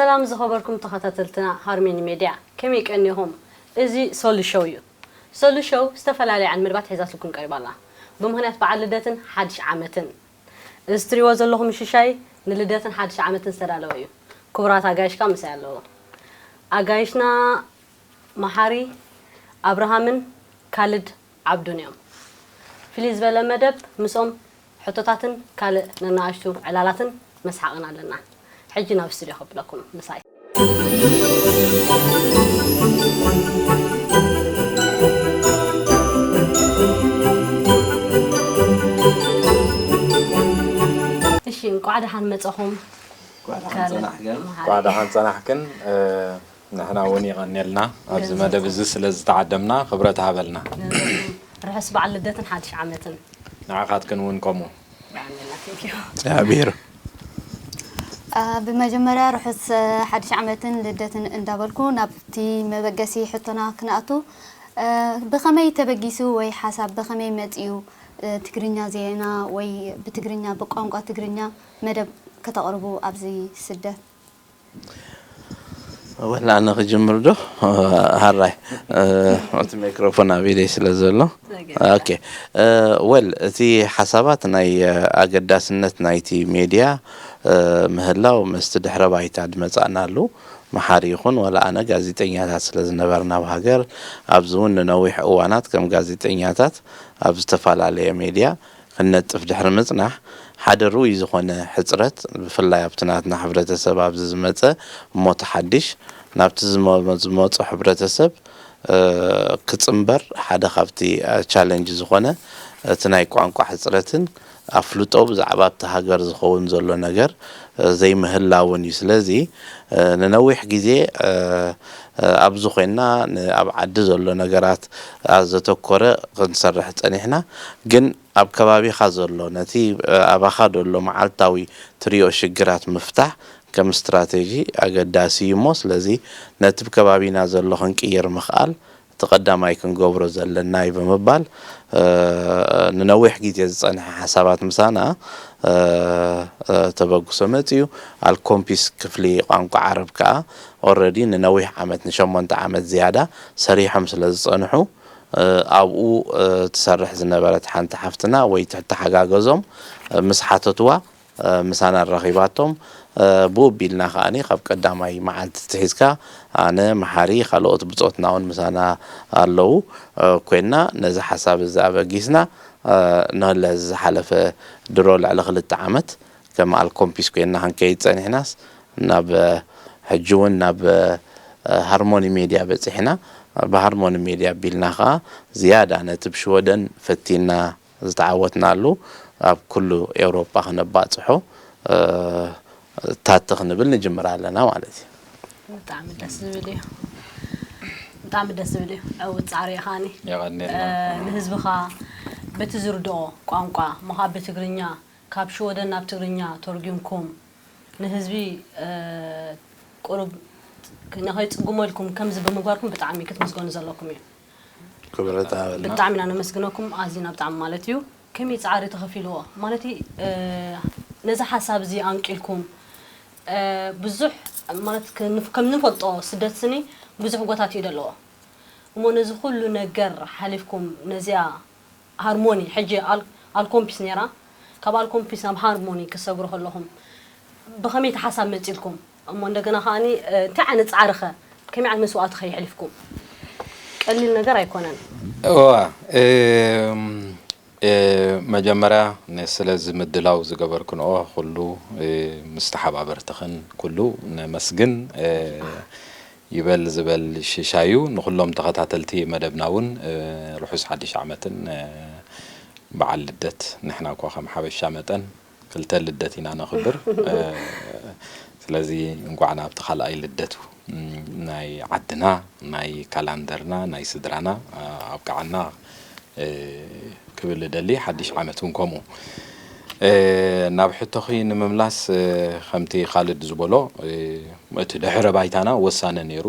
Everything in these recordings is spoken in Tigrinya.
ሰላም ዝኸበርኩም ተኸታተልትና ሃርሜኒ ሜድያ፣ ከመይ ቀኒኹም? እዚ ሶሉ ሾው እዩ። ሶሉ ሾው ዝተፈላለየ ዓይነት መደባት ሒዛትልኩም ቀሪባ ኣላ። ብምኽንያት በዓል ልደትን ሓድሽ ዓመትን። እዚ ትሪእዎ ዘለኹም ሽሻይ ንልደትን ሓድሽ ዓመትን ዝተዳለወ እዩ። ክቡራት ኣጋይሽ ከኣ ምሳይ ኣለዉ። ኣጋይሽና መሓሪ፣ ኣብርሃምን ካልድ ዓብዱን እዮም። ፍልይ ዝበለ መደብ ምስኦም ሕቶታትን ካልእ ነናእሽቱ ዕላላትን መስሓቕን ኣለና። ሕጂ ናብ ስቱድዮ ከብለኩም ምሳይ። እሺ፣ እንቋዕ ደሓን መጻኹም። እንቋዕ ደሓን ካልድ ጸናሕክን። መሓሪ። እንቋዕ ደሓን ጸናሕክን። እ፣ ንሕና እውን የቐንየልና ኣብዚ ገንዘብ መደብ እዚ ስለ ዝተዓደምና ክብረት ሃበልና። ገንዘብ ርሑስ በዓል ልደትን ሓድሽ ዓመትን። ንዓኻትክን እውን ከምኡ። የቐንየልና፣ thank you። እግዚኣብሔር። አ፣ ብመጀመርያ ርሑስ፣ አ፣ ሓድሽ ዓመትን ልደትን እንዳበልኩ ናብቲ መበገሲ ሕቶና ክንኣቱ፣ አ፣ ብኸመይ ተበጊሱ ወይ ሓሳብ ብኸመይ መጺኡ፣ አ፣ ትግርኛ ዜና ወይ ብትግርኛ፣ ብቋንቋ ትግርኛ መደብ ከተቕርቡ ኣብዚ ስደት? ወላ ኣነ ክጅምር ዶ? ሃራይ፣ እ፣ እቲ ማይክሮፎን ኣብ ኢደይ ስለ ዘሎ። ኦኬ። ኦኬ። እ፣ ወል፣ እቲ ሓሳባት ናይ፣ እ፣ ኣገዳስነት ናይቲ ሜድያ፣ እ፣ ምህላው ምስቲ ድሕረ ባይታ ዝመጻእናሉ መሓሪ ይኹን፣ ወላ ኣነ ጋዜጠኛታት ስለ ዝነበርና ኣብ ሃገር፣ ኣብዚ እውን ንነዊሕ እዋናት ከም ጋዜጠኛታት ኣብ ዝተፈላለየ ሜድያ ክንነጥፍ ድሕሪ ምጽናሕ፣ ሓደ ርኡይ ዝኾነ ሕጽረት፣ ብፍላይ ኣብቲ ናትና ሕብረተሰብ ኣብዚ ዝመጸ እሞ እቲ ሓድሽ፣ ናብቲ ዝመ-፣ ዝመጾ ሕብረተሰብ፣ እ፣ ክጽንበር ሓደ ካብቲ፣ እ፣ ቻለንጅ ዝኾነ እቲ ናይ ቋንቋ ሕጽረትን ኣፍልጦ ብዛዕባ ኣብቲ ሃገር ዝኸውን ዘሎ ነገር፣ እ፣ ዘይምህላውን እዩ። ስለዚ፣ እ፣ ንነዊሕ ግዜ፣ እ፣ እ፣ ኣብዚ ኮይንና ን-፣ ኣብ ዓዲ ዘሎ ነገራት፣ እ፣ ዘተኮረ ክንሰርሕ ጸኒሕና። ግን ኣብ ከባቢኻ ዘሎ፣ ነቲ፣ እ፣ ኣባኻ ዘሎ መዓልታዊ ትሪኦ ሽግራት ምፍታሕ ከም ስትራተጂ ኣገዳሲ እዩ እሞ፣ ስለዚ ነቲ ብ ከባቢና ዘሎ ክንቅይር ምኽኣል እቲ ቀዳማይ ክንገብሮ ዘለና እዩ ብምባል፣ እ፣ ንነዊሕ ግዜ ዝጸንሐ ሓሳባት ምሳና፣ እ፣ እ፣ ተበግሶ መጺኡ። ኣልኮምፒስ ክፍሊ ቋንቋ ዓረብ ከኣ ኦረዲ ንነዊሕ ዓመት፣ ንሸሞንተ ዓመት ዝያዳ ሰሪሖም ስለ ዝጸንሑ፣ እ፣ ኣብኡ፣ እ፣ ትሰርሕ ዝነበረት ሓንቲ ሓፍትና ወይ ትተሓጋገዞም፣ እ፣ ምስ ሓተትዋ፣ እ፣ ምሳና ኣራኺባቶም። እ፣ ብኡ ኣቢልና ከኣኒ ካብ ቀዳማይ መዓልቲ ትሒዝካ ኣነ፣ መሓሪ፣ ካልኦት ብጾትና እውን ምሳና ኣለዉ፣ እ፣ ኮይንና ነዚ ሓሳብ እዚ ኣበጊስና፣ እ፣ ንለ ዝሓለፈ ድሮ ልዕሊ ክልተ ዓመት ከም ኣልኮምፒስ ኮይንና ክንከይድ ጸኒሕናስ ናብ፣ እ፣ ሕጂ እውን ናብ፣ እ፣ ሃርሞኒ ሜድያ በጺሕና። ብሃርሞኒ ሜድያ ኣቢልና ከኣ ዝያዳ ነቲ ብሽወደን ፈቲና ዝተዓወትናሉ ኣብ ኩሉ ኤውሮጳ ክነባጽሖ፣ እ፣ ታተ ክንብል ንጅምር ኣለና ማለት እዩ። ብጣዕሚ ደስ ዝብል እዩ። ብጣዕሚ ደስ ዝብል እዩ። ዕዉት ጻዕሪ ኢኻኒ። የቐንየልና። እ፣ ንህዝብኻ በቲ ዝርድኦ ቋንቋ፣ እሞ ኸዓ ብትግርኛ፣ ካብ ሽወደን ናብ ትግርኛ ተርጒምኩም ንህዝቢ፣ እ፣ ቁሩብ ንኸይጽግመልኩም ከምዚ ብምግባርኩም ብጣዕሚ ክትምስገኑ ዘለኩም እዩ። ክብረት ሃበልና። ብጣዕሚ ኢና ነመስግነኩም፣ ኣዚና ብጣዕሚ ማለት እዩ። ከመይ ጻዕሪ ተኸፊልዎ? ማለት፣ እ፣ ነዚ ሓሳብ እዚ ኣንቂልኩም፣ እ፣ ብዙሕ ማለት ክንፍ-፣ ከም ንፈልጦ ስደት ስኒ ብዙሕ ጎታት እዩ ዘለዎ። እሞ ነዚ ኩሉ ነገር ሓሊፍኩም ነዚኣ ሃርሞኒ፣ ሕጂ ኣል-፣ ኣልኮምፒስ ነይራ፣ ካብ ኣልኮምፒስ ናብ ሃርሞኒ ክትሰግሩ ከለኹም ብኸመይ እቲ ሓሳብ መጺልኩም? እሞ እንደገና ከኣኒ፣ እ፣ እንታይ ዓይነት ጻዕሪ ኸ፣ ከመይ ዓይነት መስዋእቲ ኸ የሕሊፍኩም? ቀሊል ነገር ኣይኮነን። እዋ፣ እም፣ እ፣ መጀመርያ ን-፣ ስለዚ ምድላው ዝገበርክንኦ ኩሉ፣ እ፣ ምስ ተሓባበርትኽን ኩሉ ነመስግን። እ፣ ይበል ዝበል ሽሻዩ። ንኹሎም ተኸታተልቲ መደብና እውን፣ እ፣ ርሑስ ሓድሽ ዓመትን፣ እ፣ በዓል ልደት። ንሕና እኳ ከም ሓበሻ መጠን ክልተ ልደት ኢና ነኽብር። እ፣ ስለዚ እንቋዕ ናብቲ ካልኣይ ልደት፣ ም፣ ናይ ዓድና፣ ናይ ካላንደርና፣ ናይ ስድራና፣ እ፣ ኣብቅዓና፣ እ፣ ክብል እደሊ። ሓድሽ ዓመት እውን ከምኡ። እ፣ ናብ ሕቶኺ ንምምላስ፣ እ፣ ከምቲ ካልድ ዝበሎ፣ እ፣ እቲ ድሕረ ባይታና ወሳነ ነይሩ።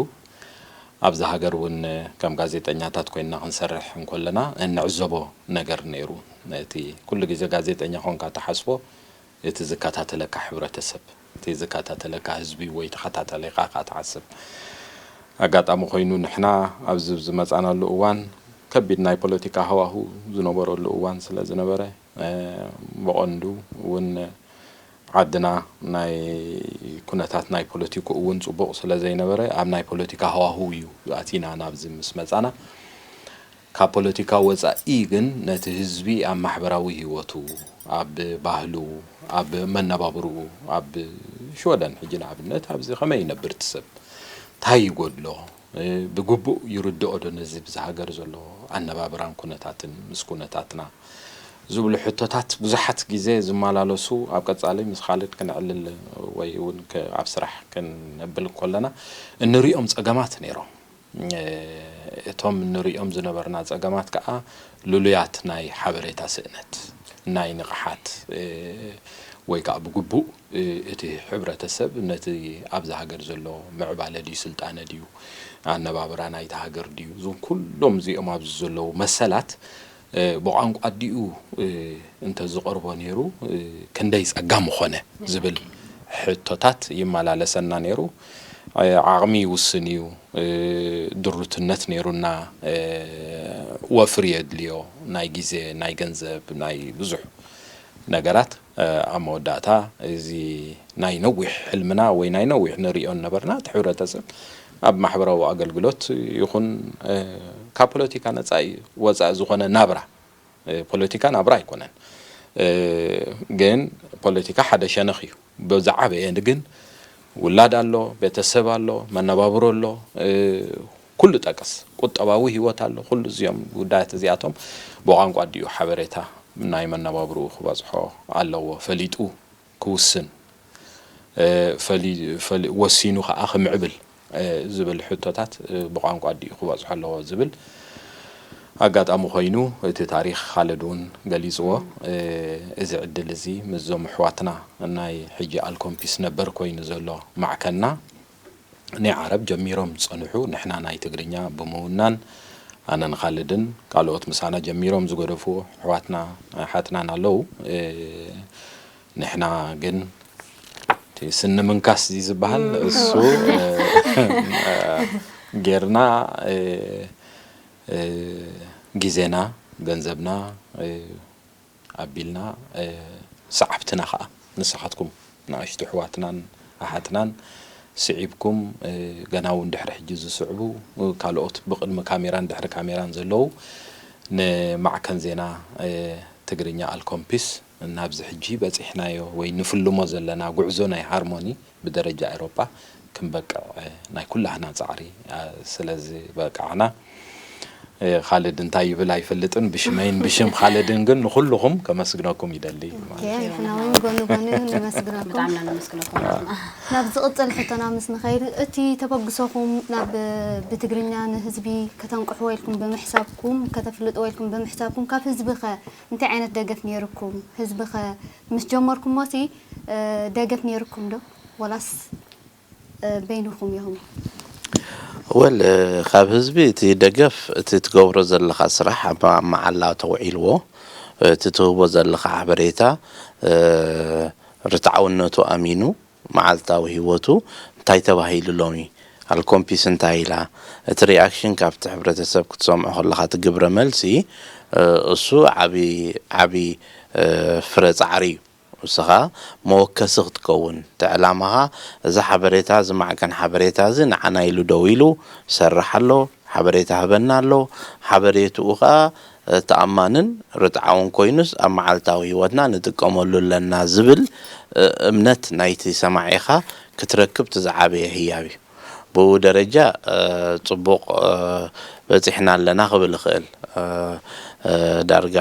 ኣብዚ ሃገር እውን ከም ጋዜጠኛታት ኮይንና ክንሰርሕ እንከለና እንዕዘቦ ነገር ነይሩ። እቲ ኩሉ ግዜ ጋዜጠኛ ኮንካ ትሓስቦ እቲ ዝከታተለካ ሕብረተሰብ። ዝከታተለካ ህዝቢ ወይ ተኸታተለካ ኢኻ ትሓስብ። ኣጋጣሚ ኮይኑ ንሕና ኣብዚ ዝመጻናሉ እዋን ከቢድ ናይ ፖለቲካ ሃዋሁ ዝነበረሉ እዋን ስለ ዝነበረ፣ ብቐንዱ እውን ዓድና ናይ ኩነታት ናይ ፖለቲክኡ እውን ጽቡቕ ስለ ዘይነበረ ኣብ ናይ ፖለቲካ ሃዋሁ እዩ ኣቲና ናብዚ ምስ መጻና። ካብ ፖለቲካ ወጻኢ ግን ነቲ ህዝቢ ኣብ ማሕበራዊ ህይወቱ፣ ኣብ ባህሉ፣ ኣብ መነባብርኡ፣ ኣብ ሽወደን ሕጂ ንኣብነት ኣብዚ ከመይ ይነብር እቲ ሰብ? እንታይ ይጎድሎ? ብግቡእ ይርድኦ ዶ ነዚ ብዚ ሃገር ዘሎ ኣነባብራን ኩነታትን ምስ ኩነታትና? ዝብሉ ሕቶታት ብዙሓት ግዜ ዝመላለሱ፣ ኣብ ቀጻሊ ምስ ካልድ ክንዕልል ወይ እውን ከ-፣ ኣብ ስራሕ ክንብል ከለና እንሪኦም ጸገማት ነይሮም። እቶም እንሪኦም ዝነበርና ጸገማት ከኣ ልሉያት ናይ ሓበሬታ ስእነት፣ ናይ ንቕሓት፣ ወይ ከኣ ብግቡእ እቲ ሕብረተሰብ ነቲ ኣብዛ ሃገር ዘሎ ምዕባለ ድዩ፣ ስልጣነ ድዩ፣ ኣነባብራ ናይታ ሃገር ድዩ፣ እዞም ኩሎም እዚኦም ኣብዚ ዘለዉ መሰላት ብቋንቋ ኣዲኡ እንተዝቐርቦ ነይሩ ክንደይ ጸጋ ምኾነ ዝብል ሕቶታት ይመላለሰና ነይሩ። ዓቕሚ ይውስን እዩ፣ ድሩትነት ነይሩና፣ ወፍሪ የድልዮ፣ ናይ ግዜ፣ ናይ ገንዘብ፣ ናይ ብዙሕ ነገራት። ኣብ መወዳእታ እዚ ናይ ነዊሕ ሕልምና ወይ ናይ ነዊሕ ንሪኦ ነበርና፣ እቲ ሕብረተሰብ ኣብ ማሕበራዊ ኣገልግሎት ይኹን ካብ ፖለቲካ ነፃ ወፃኢ ዝኾነ ናብራ፣ ፖለቲካ ናብራ ኣይኮነን። ግን ፖለቲካ ሓደ ሸነኽ እዩ። ብዝዓበየ ግን ውላድ ኣሎ፣ ቤተሰብ ኣሎ፣ መነባብሮ ኣሎ፣ ኩሉ ጠቀስ ቁጠባዊ ህይወት ኣሎ። ኩሉ እዚኦም ጉዳያት እዚኣቶም ብቋንቋ ኣዲኡ ሓበሬታ ናይ መነባብርኡ ክበጽሖ ኣለዎ፣ ፈሊጡ ክውስን፣ ፈሊ-፣ ፈሊ-፣ ወሲኑ ከኣ ክምዕብል ዝብል ሕቶታት ብቋንቋ ኣዲኡ ክበጽሖ ኣለዎ ዝብል ኣጋጣሚ ኮይኑ፣ እቲ ታሪኽ ካልድ እውን ገሊጽዎ። እዚ ዕድል እዚ ምስዞም ኣሕዋትና ናይ ሕጂ ኣልኮምፒስ ነበር ኮይኑ ዘሎ ማዕከንና ናይ ዓረብ ጀሚሮም ዝጸንሑ፣ ንሕና ናይ ትግርኛ ብምውናን ኣነን ካልድን ካልኦት ምሳና ጀሚሮም ዝገደፉ ኣሕዋትና ኣሓትናን ኣለዉ። ንሕና ግን እቲ ስኒ ምንካስ እዩ ዝበሃል፣ እሱ ጌርና፣ ግዜና፣ ገንዘብና ኣቢልና፣ ሰዓብትና ኸኣ ንስኻትኩም ንኣሽቱ ኣሕዋትናን ኣሓትናን ስዒብኩም፣ ገና እውን ድሕሪ ሕጂ ዝስዕቡ ካልኦት ብቕድሚ ካሜራን ድሕሪ ካሜራን ዘለዉ ንማዕከን ዜና ትግርኛ ኣልኮምፒስ ናብዚ ሕጂ በጺሕናዮ ወይ ንፍልሞ ዘለና ጉዕዞ ናይ ሃርሞኒ ብደረጃ ኤውሮጳ ክንበቅዕ ናይ ኩላህና ጻዕሪ ስለ ዝበቃዕና፣ ካልድ እንታይ ይብል ኣይፈልጥን፣ ብሽመይን ብሽም ካልድን ግን ንኹልኹም ከመስግነኩም ይደሊ ማለት እዩ። ንሕና እውን ጎኒ ጎኒ ነመስግነኩም። ብጣዕሚ ኢና ነመስግነኩም። ናብ ዝቕጽል ሕቶና ምስ ንኸይድ፣ እቲ ተበግሶኹም ናብ ብትግርኛ ንህዝቢ ከተንቅሕዎ ኢልኩም ብምሕሳብኩም፣ ከተፍልጥዎ ኢልኩም ብምሕሳብኩም፣ ካብ ህዝቢ ኸ እንታይ ዓይነት ደገፍ ነይርኩም? ህዝቢ ኸ ምስ ጀመርኩሞሲ ደገፍ ነይርኩም ዶ? ወላስ በይንኹም ኢኹም? ወል ካብ ህዝቢ እቲ ደገፍ እቲ ትገብሮ ዘለኻ ስራሕ ኣብ መዓላ ተውዒልዎ እቲ ትህቦ ዘለኻ ሓበሬታ ርትዓውነቱ ኣሚኑ መዓልታዊ ህይወቱ እንታይ ተባሂሉ ሎሚ ኣልኮምፒስ እንታይ ኢላ እቲ ሪኣክሽን ካብቲ ሕብረተሰብ ክትሰምዖ ከለኻ እቲ ግብረ መልሲ እሱ ዓቢ ዓቢ ፍረ ጻዕሪ እዩ። ንስኻ መወከሲ ክትከውን፣ እቲ ዕላማኻ እዚ ሓበሬታ፣ እዚ ማዕከን ሓበሬታ እዚ ንዓና ኢሉ ደው ኢሉ ይሰርሕ ኣሎ፣ ሓበሬታ ህበና ኣሎ፣ ሓበሬትኡ ኸኣ ተኣማንን ርትዓውን ኮይኑስ ኣብ መዓልታዊ ህይወትና ንጥቀመሉ ኣለና ዝብል እምነት ናይቲ ሰማዒኻ ክትረክብ እቲ ዝዓበየ ህያብ እዩ። ብኡ ደረጃ ጽቡቕ በጺሕና ኣለና ክብል እኽእል። ዳርጋ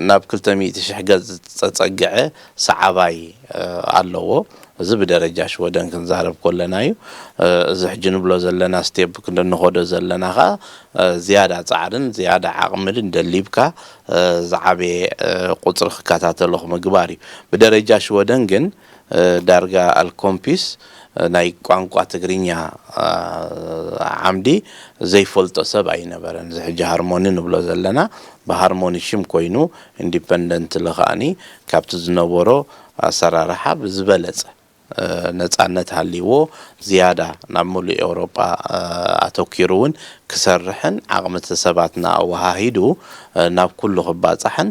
ናብ ክልተ ሚእቲ ሽሕ ገጽ ዝጸጸግዐ ሰዓባይ ኣለዎ። እዚ ብደረጃ ሽወደን ክንዛረብ ከለና እዩ። እዚ ሕጂ ንብሎ ዘለና ስቴፕ ክንዲ ንኸዶ ዘለና ኸዓ ዝያዳ ጻዕርን ዝያዳ ዓቕምን ደሊብካ ዝዓበየ ቁጽሪ ክከታተሎ ምግባር እዩ። ብደረጃ ሽወደን ግን ዳርጋ ኣልኮምፒስ ናይ ቋንቋ ትግርኛ ዓምዲ ዘይፈልጦ ሰብ ኣይነበረን። እዚ ሕጂ ሃርሞኒ ንብሎ ዘለና ብሃርሞኒ ሽም ኮይኑ ኢንዲፐንደንትሊ ከኣኒ ካብቲ ዝነበሮ ኣሰራርሓ ብዝበለጸ ነጻነት ሃልይዎ ዝያዳ ናብ ሙሉእ ኤውሮጳ ኣተኪሩ እውን ክሰርሕን ዓቕሚ እቲ ሰባትና ኣወሃሂዱ ናብ ኩሉ ክባጻሕን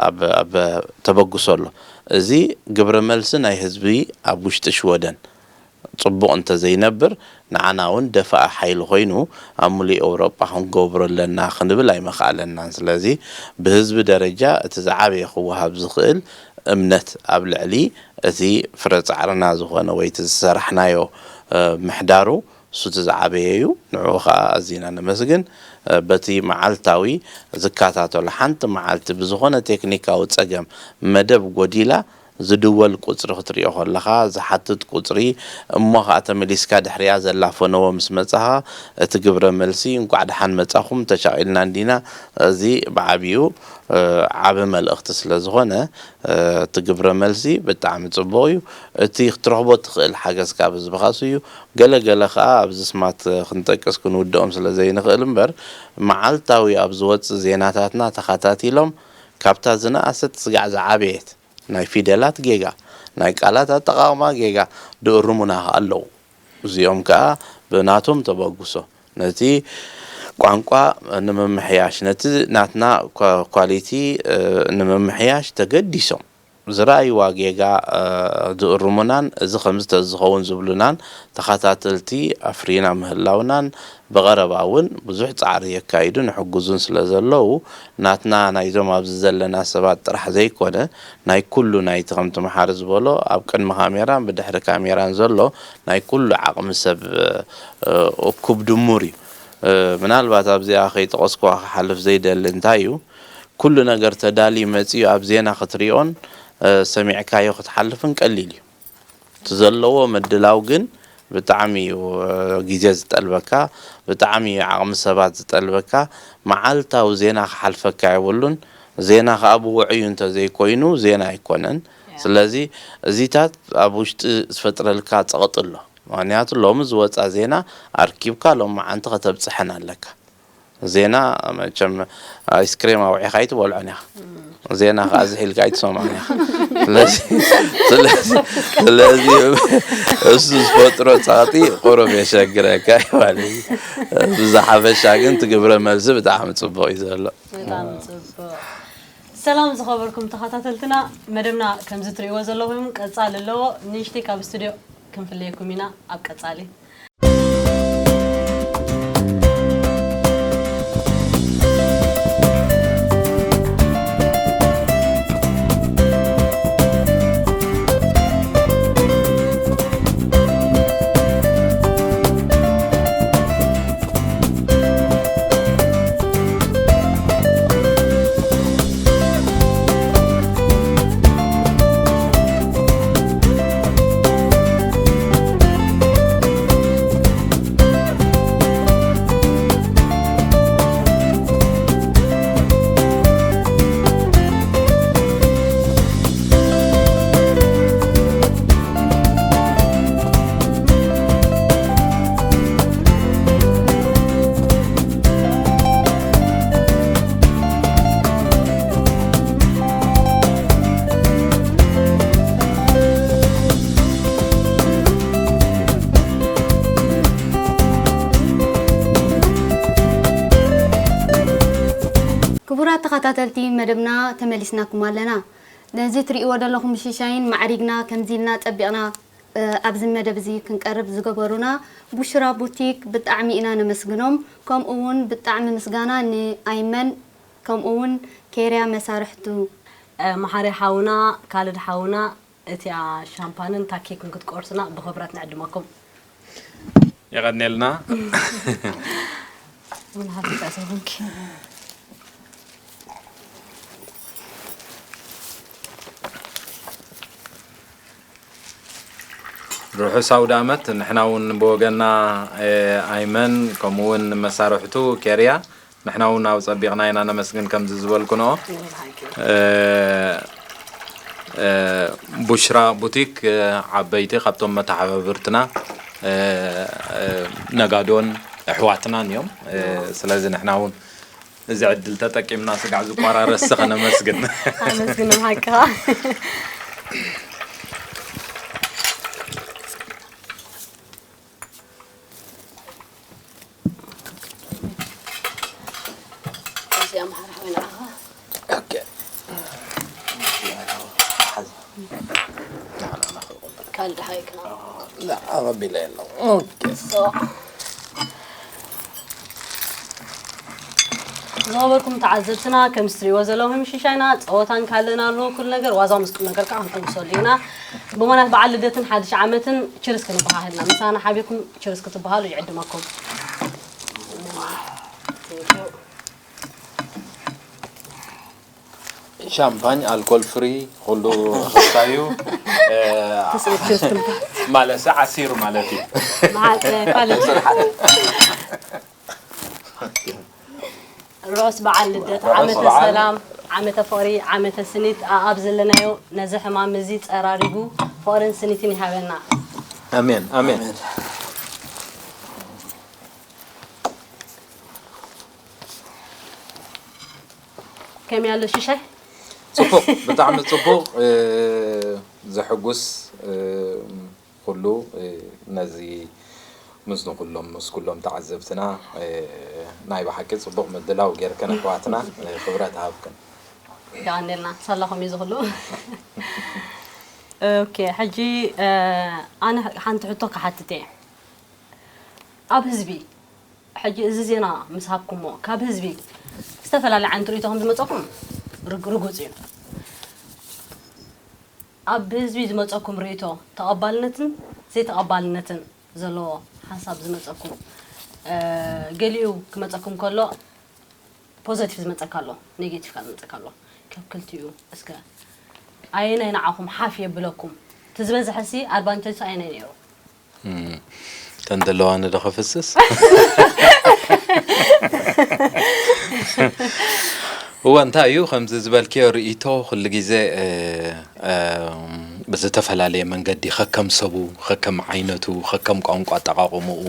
ኣብ ኣብ ተበግሶ ኣሎ። እዚ ግብረ መልሲ ናይ ህዝቢ ኣብ ውሽጢ ሽወደን ጽቡቕ እንተዘይነብር ንዓና እውን ደፋኢ ሓይሊ ኮይኑ ኣብ ሙሉእ ኤውሮጳ ክንገብሮ ኣለና ክንብል ኣይመኽኣለናን። ስለዚ ብህዝቢ ደረጃ እቲ ዝዓበየ ክወሃብ ዝኽእል እምነት ኣብ ልዕሊ እቲ ፍረ ጻዕርና ዝኾነ ወይ እቲ ዝሰራሕናዮ ምሕዳሩ እሱ እቲ ዝዓበየ እዩ። ንዕኡ ኸኣ ኣዚና ነመስግን። በቲ መዓልታዊ ዝከታተሎ ሓንቲ መዓልቲ ብዝኾነ ቴክኒካዊ ጸገም መደብ ጎዲላ ዝድወል ቁጽሪ ክትሪኦ ከለኻ ዝሓትት ቁጽሪ እሞ ኸኣ ተመሊስካ ድሕሪኣ ዘላ ፈነወ ምስ መጻኻ እቲ ግብረ መልሲ እንቋዕ ደሓን መጻኹም ተሻቒልና እንዲና እዚ ብዓቢኡ ዓቢ መልእኽቲ ስለ ዝኾነ እቲ ግብረ መልሲ ብጣዕሚ ጽቡቕ እዩ። እቲ ክትረኽቦ ትኽእል ሓገዝ ካብ ህዝብኻስ እዩ። ገለ ገለ ኸኣ ኣብዚ ስማት ክንጠቅስ ክንውድኦም ስለ ዘይንኽእል እምበር መዓልታዊ ኣብ ዝወጽእ ዜናታትና ተኸታቲሎም ካብታ ዝነኣሰት ስጋዕ ዝዓበየት ናይ ፊደላት ጌጋ፣ ናይ ቃላት ኣጠቓቕማ ጌጋ ድእርሙና ኣለዉ። እዚኦም ከኣ ብናቶም ተበግሶ ነቲ ቋንቋ ንምምሕያሽ፣ ነቲ ናትና ኳ-፣ ኳሊቲ፣ እ፣ ንምምሕያሽ ተገዲሶም ዝረኣይዋ ጌጋ፣ እ፣ ዝእርሙናን እዚ ከምዚ ተዝኸውን ዝብሉናን ተኸታተልቲ ኣፍሪና ምህላውናን ብቐረባ እውን ብዙሕ ጻዕሪ የካይዱን ይሕግዙን ስለ ዘለዉ፣ ናትና ናይዞም ኣብዚ ዘለና ሰባት ጥራሕ ዘይኮነ፣ ናይ ኩሉ ናይቲ ከምቲ መሓሪ ዝበሎ ኣብ ቅድሚ ካሜራን ብድሕሪ ካሜራን ዘሎ ናይ ኩሉ ዓቕሚ ሰብ፣ እ፣ እኩብ ድሙር እዩ። እ፣ ምናልባት ኣብዚኣ ከይጠቐስኩዋ ክሓልፍ ዘይደሊ እንታይ እዩ፣ ኩሉ ነገር ተዳልዩ መጺኡ ኣብ ዜና ክትሪኦን፣ እ፣ ሰሚዕካዮ ክትሓልፍን ቀሊል እዩ። እቲ ዘለዎ ምድላው ግን ብጣዕሚ እዩ፣ እ፣ ግዜ ዝጠልበካ፣ ብጣዕሚ እዩ ዓቕሚ ሰባት ዝጠልበካ። መዓልታዊ ዜና ክሓልፈካ የብሉን። ዜና ከኣ ብውዑዩ እንተዘይኮይኑ ዜና ኣይኮነን። ያ። ስለዚ እዚታት ኣብ ውሽጢ ዝፈጥረልካ ጸቕጢ ኣሎ። ምኽንያቱ ሎሚ ዝወጻ ዜና ኣርኪብካ ሎማዓንቲ ከተብጽሐን ኣለካ። ዜና መቸም ኣይስክሬም ኣውዒኻ ኣይትበልዖን ኢኻ። ዜና ከኣ ዝሒልካ ኣይትሰምዖን ኢኻ። ስለዚ፣ ስለዚ፣ ስለዚ እሱ ዝፈጥሮ ጸቕጢ ቁሩብ የሸግረካ እዩ ማለት እዩ። ብዝሓፈሻ ግን እቲ ግብረ መልሲ ብጣዕሚ ጽቡቕ እዩ ዘሎ። ብጣዕሚ ጽቡቕ። ሰላም ዝኸበርኩም ተኸታተልትና፣ መደብና ከምዚ ትርእይዎ ዘለኹም ቀጻሊ ኣለዎ። ንእሽተይ ካብ ስቱድዮ ክንፍለየኩም ኢና ኣብ ቀጻሊ። ክቡራት ተኸታተልቲ መደብና ተመሊስናኩም ኣለና። ነዚ ትርእይዎ ዘለኹም ሽሻይን ማዕሪግና ከምዚ ኢልና ጸቢቕና፣ እ፣ ኣብዚ መደብ እዚ ክንቀርብ ዝገበሩና ቡሽራ ቡቲክ ብጣዕሚ ኢና ነመስግኖም። ከምኡ እውን ብጣዕሚ ምስጋና ንኣይመን ከምኡ እውን ኬርያ መሳርሕቱ። እ፣ መሓሪ ሓውና፣ ካልድ ሓውና፣ እቲኣ ሻምፓንን ታኬክን ክትቆርሱና ብኽብረት ንዕድመኩም። የቐንየልና። ምን ሃብቲ ተእሰብንኪ። ርሑስ ኣውደ ኣመት። ንሕና እውን ብወገና፣ እ፣ ኣይመን ከምኡ እውን መሳርሕቱ ኬርያ ንሕና እውን ኣብ ጸቢቕና ኢና ነመስግን ከምዚ ዝበልኩንኦ። እ፣ እ፣ ቡሽራ ቡቲክ፣ እ፣ ዓበይቲ ካብቶም መተሓባብርትና፣ እ፣ እ፣ ነጋዶን ኣሕዋትናን እዮም። እ፣ ስለዚ ንሕና እውን እዚ ዕድል ተጠቂምና ስጋዕ ዝቋራረስ ከነመስግን። ኣመስግን ሓቅኻ። እዚኣ መሓርሓዊ ንዓኻ። ኦኬ። ሓዚ። ካልእ ደሃይ ክና لا، عربي لا، لا. ኦኬ። ዝኸበርኩም ተዓዘብትና፣ ከም እትሪእዎ ዘለኹም ሽሻይና ጸወታን ካልእን ኣሎ። ኩሉ ነገር ዋዛ ምስ ቁም ነገር ከዓ ክንተንክሰሉ ኢና። ብሞናት በዓል ልደትን ሓድሽ ዓመትን ችርስ ክንበሃህልና ምሳና ሓቢርኩም ችርስ ክትበሃሉ ይዕድመኩም። Thank you። ሻምፓኝ ኣልኮል ፍሪ ኩሉ ክስታይ እዩ። ትስእል ችርስ ክንበሃል። ማለት ዓሲር ማለት እዩ። መዓልቲ ካልእ ርሑስ በዓል ልደት፣ ዓመተ ሰላም፣ ዓመተ ፍቕሪ፣ ዓመተ ስኒት፣ ኣኣብ ዘለናዮ ነዚ ሕማም እዚ ጸራሪጉ ፍቕርን ስኒትን ይሃበና። ኣሜን ኣሜን። ከመይ ኣሎ ሽሻይ? ጽቡቕ፣ ብጣዕሚ ጽቡቕ። ዘሐጉስ ኩሉ ነዚ ምስ ንኩሎም ምስ ኩሎም ተዓዘብትና ናይ ብሓቂ ጽቡቕ ምድላው ጌርክን ኣሕዋትና ክብረት ሃብክን። የቐንየልና ሳላኹም እዩ ዝኽሉ። ኦኬ፣ ሕጂ ኣነ ሓንቲ ሕቶ ክሓትት እየ። ኣብ ህዝቢ ሕጂ እዚ ዜና ምስ ሃብኩሞ ካብ ህዝቢ ዝተፈላለየ ዓይነት ርእይቶ ከም ዝመፀኩም ርግ- ርጉፅ እዩ። ኣብ ህዝቢ ዝመፀኩም ርእይቶ ተቐባልነትን ዘይተቐባልነትን ዘለዎ ሓሳብ ዝመፀኩም፣ ገሊኡ ክመፀኩም ከሎ ፖዘቲቭ ዝመፀካ ኣሎ፣ ኔጌቲቭ ከዓ ዝመፀካ ኣሎ። ካብ ክልቲኡ እስከ ኣየናይ ንዓኹም ሓፍ የብለኩም? እቲ ዝበዝሐሲ ኣድቫንቴጅ ኣየናይ ነይሩ? ተን ዘለዋኒ ዶ ክፍስስ? እወ እንታይ እዩ ከምዚ ዝበልክዮ ርእይቶ ኩሉ ግዜ ብዝተፈላለየ መንገዲ ከከም ሰቡ ከከም ዓይነቱ ከከም ቋንቋ ኣጠቃቕምኡ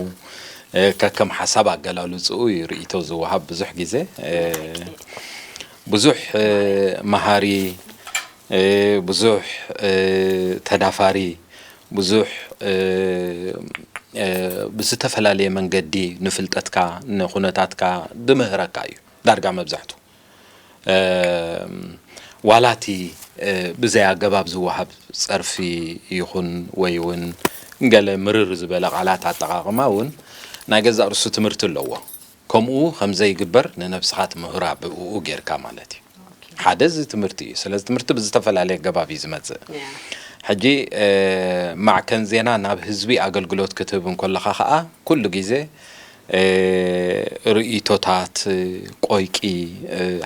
ከከም ሓሳብ ኣገላልፅኡ እዩ ርእይቶ ዝወሃብ ብዙሕ ግዜ ብዙሕ መሃሪ ብዙሕ ተዳፋሪ ብዙሕ ብዝተፈላለየ መንገዲ ንፍልጠትካ ንኩነታትካ ድምህረካ እዩ ዳርጋ መብዛሕቱ ዋላ እቲ ብዘይ ኣገባብ ዝወሃብ ጸርፊ ይኹን ወይ እውን ገለ ምርር ዝበለ ቃላት ኣጠቓቕማ እውን ናይ ገዛእ ርእሱ ትምህርቲ ኣለዎ። ከምኡ ከም ዘይግበር ንነብስኻ ትምህራ ብእኡ ጌርካ ማለት እዩ። ሓደ እዚ ትምህርቲ እዩ። ስለዚ ትምህርቲ ብዝተፈላለየ ኣገባብ እዩ ዝመጽእ። ሕጂ ማዕከን ዜና ናብ ህዝቢ ኣገልግሎት ክትህብ እንከለኻ ኸኣ ኩሉ ግዜ ርእይቶታት፣ ቆይቂ፣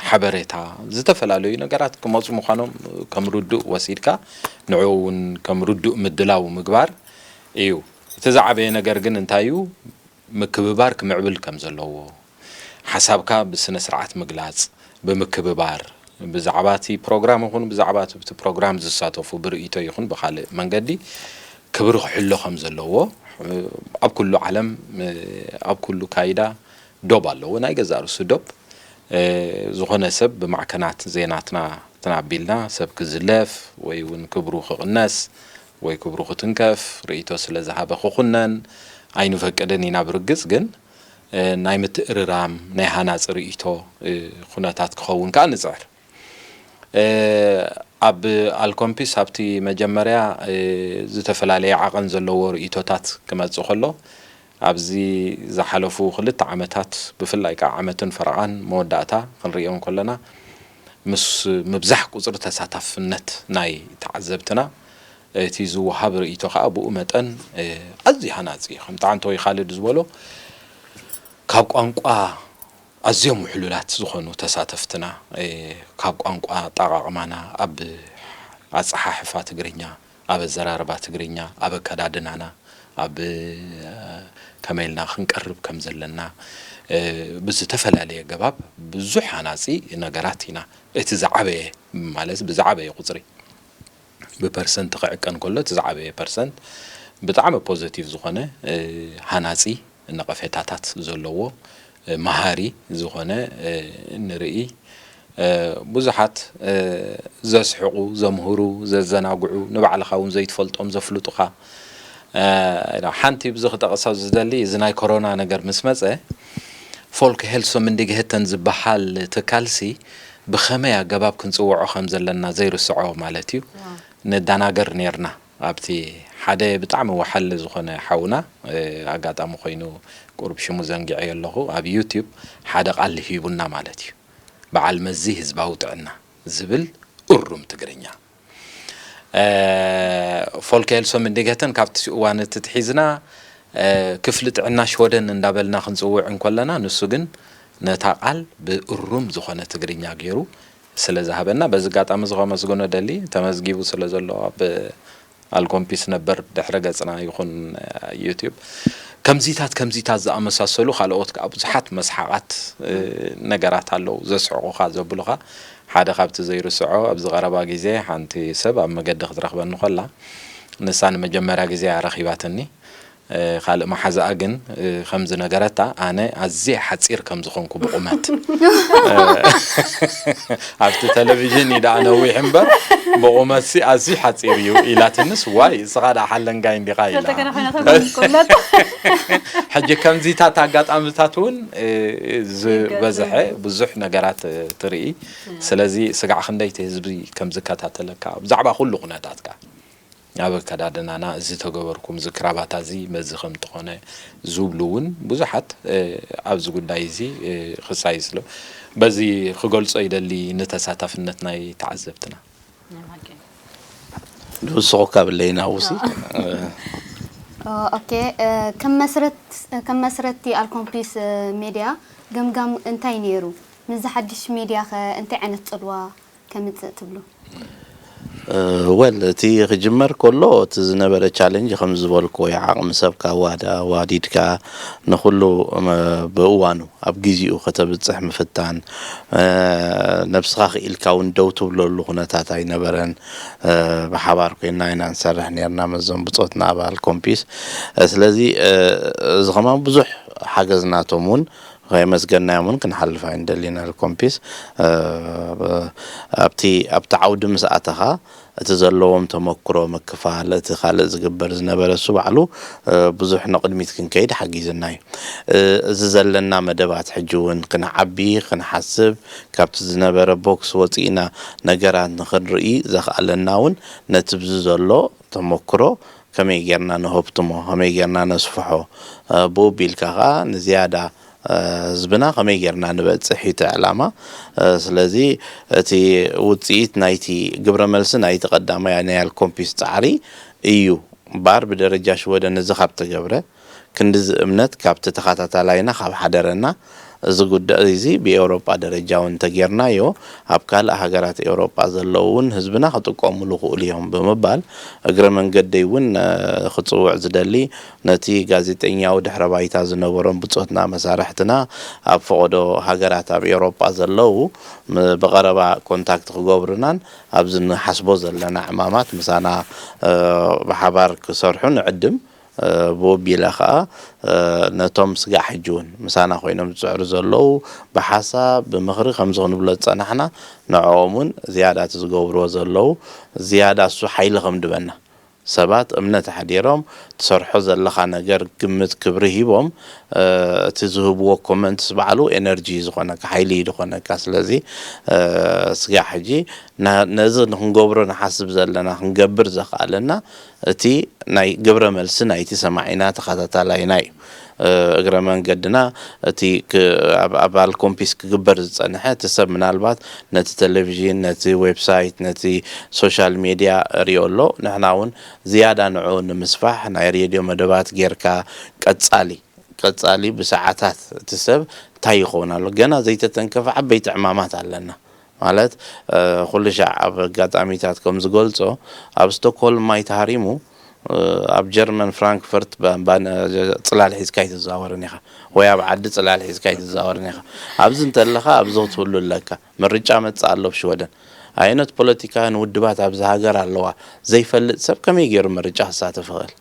ሓበሬታ፣ ዝተፈላለዩ ነገራት ክመፁ ምዃኖም ከም ርዱእ ወሲድካ ንዕኡ እውን ከም ርዱእ ምድላው ምግባር እዩ። እቲ ዝዓበየ ነገር ግን እንታይ እዩ? ምክብባር ክምዕብል ከም ዘለዎ፣ ሓሳብካ ብስነ ስርዓት ምግላፅ፣ ብምክብባር፣ ብዛዕባ እቲ ፕሮግራም ይኹን ብዛዕባ እቲ ፕሮግራም ዝሳተፉ ብርእይቶ ይኹን ብካልእ መንገዲ ክብሪ ክሕሎ ከም ዘለዎ ኣብ ኩሉ ዓለም ኣብ ኩሉ ካይዳ ዶብ ኣለዎ። ናይ ገዛእ ርእሱ ዶብ ዝኾነ ሰብ ብማዕከናት ዜናትና ተናቢልና ሰብ ክዝለፍ ወይ እውን ክብሩ ክቕነስ ወይ ክብሩ ክትንከፍ ርእይቶ ስለ ዝሃበ ክኹነን ኣይንፈቅድን ኢና። ብርግጽ ግን ናይ ምትእርራም ናይ ሃናጺ ርእይቶ ኩነታት ክኸውን ከኣ ንጽዕር። ኣብ ኣልኮምፒስ ኣብቲ መጀመርያ ዝተፈላለየ ዓቐን ዘለዎ ርእይቶታት ክመጽእ ከሎ ኣብዚ ዝሓለፉ ክልተ ዓመታት ብፍላይ ከዓ ዓመትን ፈረቓን መወዳእታ ክንሪኦ እንከለና ምስ ምብዛሕ ቁፅሪ ተሳታፍነት ናይ ተዓዘብትና እቲ ዝወሃብ ርእይቶ ከዓ ብኡ መጠን ኣዝዩ ሃናፂ እዩ። ከምቲ ዓንተወይ ካልድ ዝበሎ ካብ ቋንቋ ኣዝዮም ውሕሉላት ዝኾኑ ተሳተፍትና ካብ ቋንቋ ኣጠቓቕማና ኣብ ኣፀሓሕፋ ትግርኛ ኣብ ኣዘራርባ ትግርኛ ኣብ ኣከዳድናና ኣብ ከመይ ኢልና ክንቀርብ ከም ዘለና ብዝተፈላለየ ኣገባብ ብዙሕ ሃናፂ ነገራት ኢና እቲ ዝዓበየ ማለት ብዝዓበየ ቁፅሪ ብፐርሰንት ክዕቀን ከሎ እቲ ዝዓበየ ፐርሰንት ብጣዕሚ ፖዘቲቭ ዝኾነ ሃናፂ ነቐፌታታት ዘለዎ መሃሪ ዝኾነ ንርኢ ብዙሓት ዘስሕቑ፣ ዘምህሩ፣ ዘዘናግዑ፣ ንባዕልኻ እውን ዘይትፈልጦም ዘፍልጡኻ። ሓንቲ ብዚ ክጠቕሳ ዝደሊ፣ እዚ ናይ ኮሮና ነገር ምስ መጸ፣ ፎልክ ሄልሶምንዲግሄተን ዝበሃል ትካልሲ ብኸመይ ኣገባብ ክንጽውዖ ከም ዘለና ዘይርስዖ ማለት እዩ። ንዳናገር ኔርና ኣብቲ ሓደ ብጣዕሚ ወሓሊ ዝኾነ ሓውና፣ ኣጋጣሚ ኮይኑ ቁሩብ ሽሙ ዘንጊዐዮ ኣለኹ፣ ኣብ ዩቲዩብ ሓደ ቃል ሂቡና ማለት እዩ። በዓል መዚ ህዝባዊ ጥዕና ዝብል እሩም ትግርኛ። ፎልክ ሄልሶምንዲግሄተን ካብቲ እዋን እቲ ትሒዝና ክፍሊ ጥዕና ሽወደን እንዳበልና ክንጽውዕ እንከለና፣ ንሱ ግን ነታ ቃል ብእሩም ዝኾነ ትግርኛ ገይሩ ስለ ዝሃበና፣ በዚ ኣጋጣሚ እዚ ከመስግኖ ደሊ፣ ተመዝጊቡ ስለ ዘሎ ኣብ ኣልኮምፒስ ነበር ድሕረ ገጽና ይኹን ዩቲዩብ፣ ከምዚታት ከምዚታት ዝኣመሳሰሉ ካልኦት ከኣ ብዙሓት መስሓቓት ነገራት ኣለዉ፣ ዘስሕቑኻ፣ ዘብሉኻ። ሓደ ካብቲ ዘይርስዖ፣ ኣብዚ ቀረባ ግዜ ሓንቲ ሰብ ኣብ መገዲ ክትረኽበኒ ከላ፣ ንሳ ንመጀመርያ ግዜ እያ ረኺባትኒ። ካልእ መሓዛኣ ግን ከምዚ ነገረታ፣ ኣነ ኣዝየ ሓጺር ከም ዝኾንኩ ብቑመት፣ ኣብቲ ቴሌቪዥን እዩ ደኣ ነዊሕ እምበር፣ ብቑመትሲ ኣዝዩ ሓጺር እዩ ኢላትንስ፣ ዋይ፣ እስኻ ደኣ ሓለንጋይ እንዲኻ ኢላ። ክልተ ገና ኮይና ተንኮል። ሕጂ ከምዚታት ኣጋጣሚታት እውን ዝበዝሐ ብዙሕ ነገራት ትርኢ። ስለዚ ስጋዕ ክንደይቲ ህዝቢ ከም ዝከታተለካ፣ ብዛዕባ ኩሉ ኩነታትካ፣ ኣብ ኣከዳድናና፣ እዚ ተገበርኩም፣ እዚ ክራባታ እዚ መዚ ከም ዝኾነ ዝብሉ እውን ብዙሓት ኣብዚ ጉዳይ እዚ ክሳይ ስለ፣ በዚ ክገልጾ ይደሊ ንተሳታፍነት ናይ ተዓዘብትና። ንውስኹ ካብ ለይና ውሲ ኦኬ፣ ከም መስረት ከም መስረቲ ኣልኮምፒስ ሜድያ ገምጋም እንታይ ነይሩ? ምስዚ ሓድሽ ሜድያ ኸ እንታይ ዓይነት ጽልዋ ከምጽእ ትብሉ? ወል እቲ ክጅመር ከሎ እቲ ዝነበረ ቻለንጅ ከም ዝበልክዎ እዩ። ዓቕሚ ሰብካ ዋዳ ዋዲድካ ንኹሉ ብእዋኑ ኣብ ግዚኡ ከተብጽሕ ምፍታን፣ ነብስኻ ክኢልካ እውን ደው ትብለሉ ኩነታት ኣይነበረን። ብሓባር ኮይና ኢና ንሰርሕ ነርና መዞም ብጾትና ኣባል ኮምፒስ። ስለዚ እዚ ከማን ብዙሕ ሓገዝ ናቶም እውን ከየመስገንናዮም እውን ክንሓልፍ ኣይንደልን ኢና። ኮምፒስ ኣብቲ ኣብቲ ዓውዲ ምስ ኣተኻ እቲ ዘለዎም ተመክሮ ምክፋል፣ እቲ ካልእ ዝግበር ዝነበረ እሱ ባዕሉ ብዙሕ ንቕድሚት ክንከይድ ሓጊዝና እዩ። እዚ ዘለና መደባት ሕጂ እውን ክንዓቢ፣ ክንሓስብ፣ ካብቲ ዝነበረ ቦክስ ወፂእና ነገራት ንክንርኢ ዘኽኣለና እውን ነቲ ብዚ ዘሎ ተመክሮ ከመይ ጌርና ነሆብትሞ፣ ከመይ ጌርና ነስፍሖ፣ ብኡ ቢልካ ከዓ ንዝያዳ ህዝብና ከመይ ጌርና ንበፅሕ እዩ እቲ ዕላማ። ስለዚ እቲ ውፅኢት ናይቲ ግብረ መልሲ ናይቲ ቀዳማይ ናይ ኣልኮምፒስ ፃዕሪ እዩ እምበር ብደረጃ ሽወደን እዚ ካብ ተገብረ ክንድዚ እምነት ካብቲ ተኸታታላይና ካብ ሓደረና እዚ ጉዳይ እዚ ብኤውሮጳ ደረጃ እውን እንተጌርናዮ ኣብ ካልእ ሃገራት ኤውሮጳ ዘለዉ እውን ህዝብና ክጥቀሙሉ ክእሉ እዮም ብምባል እግረ መንገደይ እውን ክፅውዕ ዝደሊ ነቲ ጋዜጠኛዊ ድሕረ ባይታ ዝነበሮም ብጾትና መሳርሕትና ኣብ ፈቐዶ ሃገራት ኣብ ኤውሮጳ ዘለዉ ብቐረባ ኮንታክት ክገብሩናን ኣብዚ ንሓስቦ ዘለና ዕማማት ምሳና ብሓባር ክሰርሑ ንዕድም ብኡ ኣቢለ ኸኣ ነቶም ስጋዕ ሕጂ እውን ምሳና ኮይኖም ዝጽዕሩ ዘለዉ ብሓሳብ ብምኽሪ ከምዚ ክንብሎ ዝጸናሕና ንዕኦም እውን ዝያዳ እቲ ዝገብርዎ ዘለዉ ዝያዳ እሱ ሓይሊ ከምድበና ሰባት እምነት ኣሕዲሮም ትሰርሖ ዘለኻ ነገር ግምት ክብሪ ሂቦም እቲ ዝህብዎ ኮመንትስ ባዕሉ ኤነርጂ እዩ ዝኾነካ ሓይሊ እዩ ዝኾነካ ስለዚ ስጋዕ ሕጂ ነዚ ንክንገብሮ ንሓስብ ዘለና ክንገብር ዘኽኣለና እቲ ናይ ግብረ መልሲ ናይቲ ሰማዒና ተኸታታላይና እዩ። እግረ መንገድና እቲ ኣባል ኮምፒስ ክግበር ዝጸንሐ እቲ ሰብ ምናልባት ነቲ ቴሌቪዥን፣ ነቲ ዌብሳይት፣ ነቲ ሶሻል ሜድያ ሪኦ ኣሎ። ንሕና እውን ዝያዳ ንዕኡ ንምስፋሕ ናይ ሬድዮ መደባት ጌርካ ቀጻሊ ቀጻሊ ብሰዓታት እቲ ሰብ እንታይ ይኸውን ኣሎ ገና ዘይተተንከፈ ዓበይቲ ዕማማት ኣለና። ማለት ኩሉ ሻዕ ኣብ ኣጋጣሚታት ከም ዝገልጾ ኣብ ስቶክሆልም ማይ ተሃሪሙ ኣብ ጀርመን ፍራንክፈርት ጽላል ሒዝካ ኣይትዘዋወርን ኢኻ ወይ ኣብ ዓዲ ጽላል ሒዝካ ኣይትዘዋወርን ኢኻ። ኣብዚ እንተለኻ ኣብዚ ክትህሉ ኣለካ። ምርጫ መጽእ ኣሎ ኣብ ሽወደን። ኣየኖት ፖለቲካውያን ውድባት ኣብዚ ሃገር ኣለዋ ዘይፈልጥ ሰብ ከመይ ገይሩ ምርጫ ክሳተፍ ይኽእል?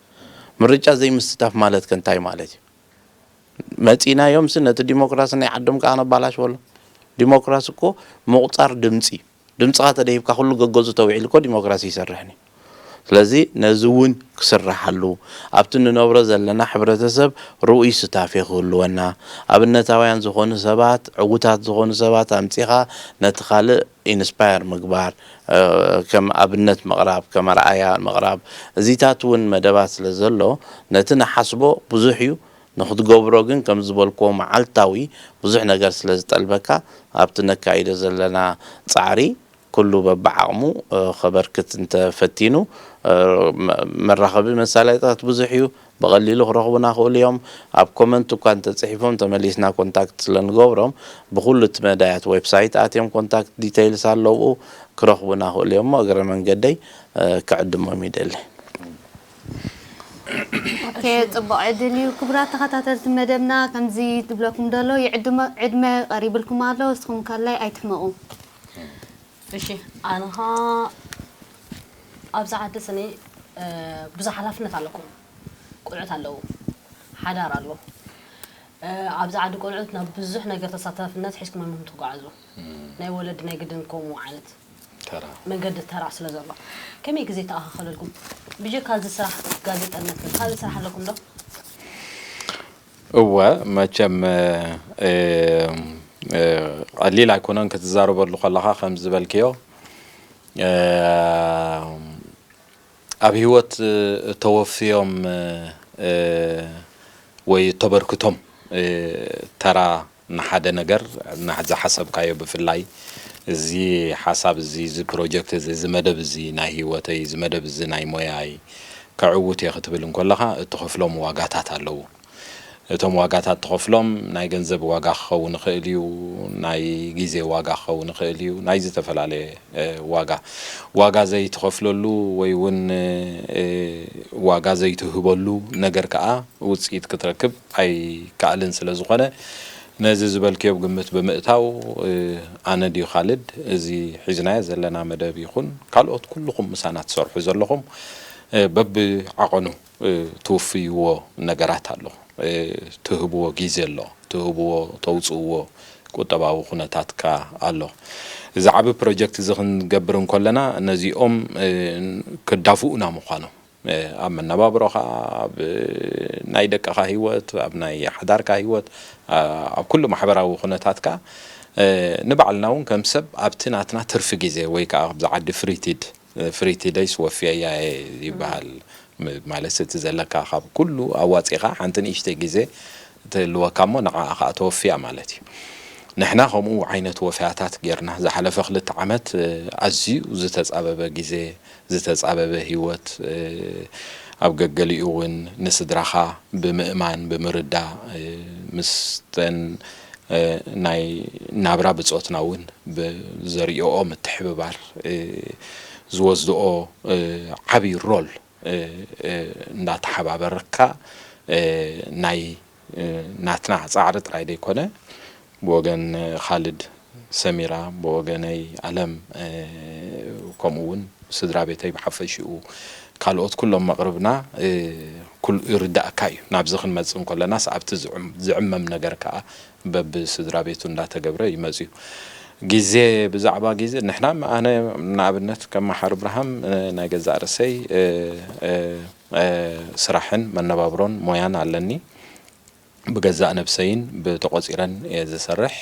ምርጫ ዘይምስታፍ ማለት ከ እንታይ ማለት እዩ? መጺእናዮምሲ ነቲ ዲሞክራሲ ናይ ዓዶም ከኣ ነባላሽወሎም። ዲሞክራሲ እኮ ምቑጻር ድምጺ እዩ። ድምጽኻ ተደሂብካ ኩሉ ገገዙ ተውዒሉ እኮ ዲሞክራሲ ይሰርሕን እዩ። ስለዚ ነዚ እውን ክስራሓሉ፣ ኣብቲ እንነብሮ ዘለና ሕብረተሰብ ርኡይ ስታፌ ክህልወና፣ ኣብነታውያን ዝኾኑ ሰባት፣ ዕዉታት ዝኾኑ ሰባት ኣምጺኻ ነቲ ካልእ ኢንስፓየር ምግባር፣ እ፣ ከም ኣብነት ምቕራብ፣ ከም ኣርኣያ ምቕራብ፣ እዚታት እውን መደባት ስለ ዘሎ ነቲ ንሓስቦ ብዙሕ እዩ። ንኽትገብሮ ግን ከም ዝበልክዎ መዓልታዊ ብዙሕ ነገር ስለ ዝጠልበካ ኣብቲ ነካይዶ ዘለና ጻዕሪ ኩሉ በብዓቕሙ፣ እ፣ ከበርክት እንተፈቲኑ፣ እ፣ መ-፣ መራኸቢ መሳለጥያታት ብዙሕ እዩ። ብቐሊሉ ክረኽቡና ክእሉ እዮም። ኣብ ኮመንት እኳ እንተጽሒፎም ተመሊስና ኮንታክት ስለ ንገብሮም ብኹሉ እቲ መዳያት ዌብሳይት ኣትዮም ኮንታክት ዲተይልስ ኣለዉ ክረኽቡና ክእሉ እዮም። እሞ እግረ መንገደይ፣ እ፣ ክዕድሞም ይደሊ። ኦኬ፣ ጽቡቕ ዕድል እዩ። ክቡራት ተኸታተልቲ መደብና፣ ከምዚ ዝብለኩም ዘሎ ይዕድመ-፣ ዕድመ ቀሪብልኩም ኣሎ። እስኹም ካላይ ኣይትሕመቑ። እሺ፣ ኣነ ኸ ኣብዚ ዓዲ ስኒ፣ እ፣ ብዙሕ ሓላፍነት ኣለኩም። ቆልዑት ኣለዉ፣ ሓዳር ኣሎ። እ፣ ኣብዚ ዓዲ ቆልዑት ናብ ብዙሕ ነገር ተሳታፍነት ሒዝኩሞም ኢኹም ትጓዓዙ። ናይ ወለዲ ናይ ግድን ከምኡ ዓይነት ተራ መንገዲ ተራ ስለ ዘሎ፣ ከመይ ግዜ ተኣኻኸለልኩም? ብጀካ እዚ ስራሕ ጋዜጠነት ግን ካልእ ስራሕ ኣለኩም ዶ? እወ፣ መቸም፣ እ፣ እ፣ ቀሊል ኣይኮነን ክትዛረበሉ ከለኻ። ከም ዝበልክዮ፣ እ፣ ኣብ ህይወት፣ እ፣ ተወፍዮም፣ እ፣ ወይ ተበርክቶም፣ እ፣ ተራ ንሓደ ነገር፣ ንሓ-፣ ዝሓሰብካዮ፣ ብፍላይ እዚ ሓሳብ እዚ፣ እዚ ፕሮጀክት እዚ፣ እዚ መደብ እዚ ናይ ህይወተይ፣ እዚ መደብ እዚ ናይ ሞያይ ከዕውት እየ ክትብል እንከለኻ እትኸፍሎም ዋጋታት ኣለዉ። እቶም ዋጋታት ትኸፍሎም ናይ ገንዘብ ዋጋ ክኸውን ይኽእል እዩ፣ ናይ ግዜ ዋጋ ክኸውን ይኽእል እዩ፣ ናይ ዝተፈላለየ፣ እ፣ ዋጋ። ዋጋ ዘይትኸፍለሉ ወይ እውን፣ እ፣ ዋጋ ዘይትህበሉ ነገር ከኣ ውጽኢት ክትረክብ ኣይከኣልን ስለ ዝኾነ፣ ነዚ ዝበልክዮ ግምት ብምእታው፣ እ፣ ኣነ ድዩ ካልድ፣ እዚ ሒዝናዮ ዘለና መደብ ይኹን ካልኦት ኩልኹም ምሳና ትሰርሑ ዘለኹም፣ እ፣ በብዓቐኑ፣ እ፣ ትውፍይዎ ነገራት ኣሎ። እ፣ ትህብዎ ግዜ ኣሎ፣ ትህብዎ፣ ተውጽእዎ ቁጠባዊ ኩነታት ከኣ ኣሎ። እዚ ዓቢ ፕሮጀክት እዚ ክንገብር እንከለና ነዚኦም፣ እ፣ ክዳፍኡና ምዃኖም፣ እ፣ ኣብ መነባብሮኻ፣ ኣብ ናይ ደቅኻ ህይወት፣ ኣብ ናይ ሓዳርካ ህይወት፣ ኣ-፣ ኣብ ኩሉ ማሕበራዊ ኩነታትካ፣ እ፣ ንባዕልና እውን ከም ሰብ ኣብቲ ናትና ትርፊ ግዜ ወይ ከኣ ኣብዚ ዓዲ ፍሪቲድ፣ ፍሪቲደይስ ወፍየያ እየ ይበሃል። ም-፣ ማለት እቲ ዘለካ ካብ ኩሉ ኣዋጺኻ ሓንቲ ንእሽተይ ግዜ ትህልወካ እሞ ንዓኣ ከኣ ተወፍያ ማለት እዩ። ንሕና ከምኡ ዓይነት ወፍያታት ጌርና ዝሓለፈ ክልተ ዓመት፣ እ፣ ኣዝዩ ዝተጻበበ ግዜ፣ ዝተጻበበ ህይወት፣ እ፣ ኣብ ገገሊኡ እውን ንስድራኻ ብምእማን፣ ብምርዳእ፣ እ፣ ምስተን፣ እ፣ ናይ ናብራ ብጾትና እውን ብዘርእዮኦ ምትሕብባር፣ እ፣ ዝወስድኦ፣ እ፣ ዓቢ ሮል፣ እ፣ እ፣ እንዳተሓባበርካ፣ እ፣ ናይ፣ እ፣ ናትና ጻዕሪ ጥራይ ዘይኮነ፣ ብወገን ካልድ፣ ሰሚራ፣ ብወገነይ ኣለም፣ እ፣ ከምኡ እውን ስድራ ቤተይ ብሓፈሽኡ፣ ካልኦት ኩሎም መቕርብና፣ እ፣ ኩሉ ይርዳእካ እዩ። ናብዚ ክንመጽእ እንከለናስ ኣብቲ ዝዕም-፣ ዝዕመም ነገር ከኣ በብስድራ ቤቱ እንዳተገብረ ይመጽእ እዩ። ግዜ፣ ብዛዕባ ግዜ ንሕና፣ ኣነ ንኣብነት ከም መሓር እብርሃም፣ እ፣ ናይ ገዛእ ርእሰይ፣ እ፣ እ፣ እ፣ ስራሕን መነባብሮን ሞያን ኣለኒ። ብገዛእ ነብሰይን ብተቖጺረን እየ ዝሰርሕ።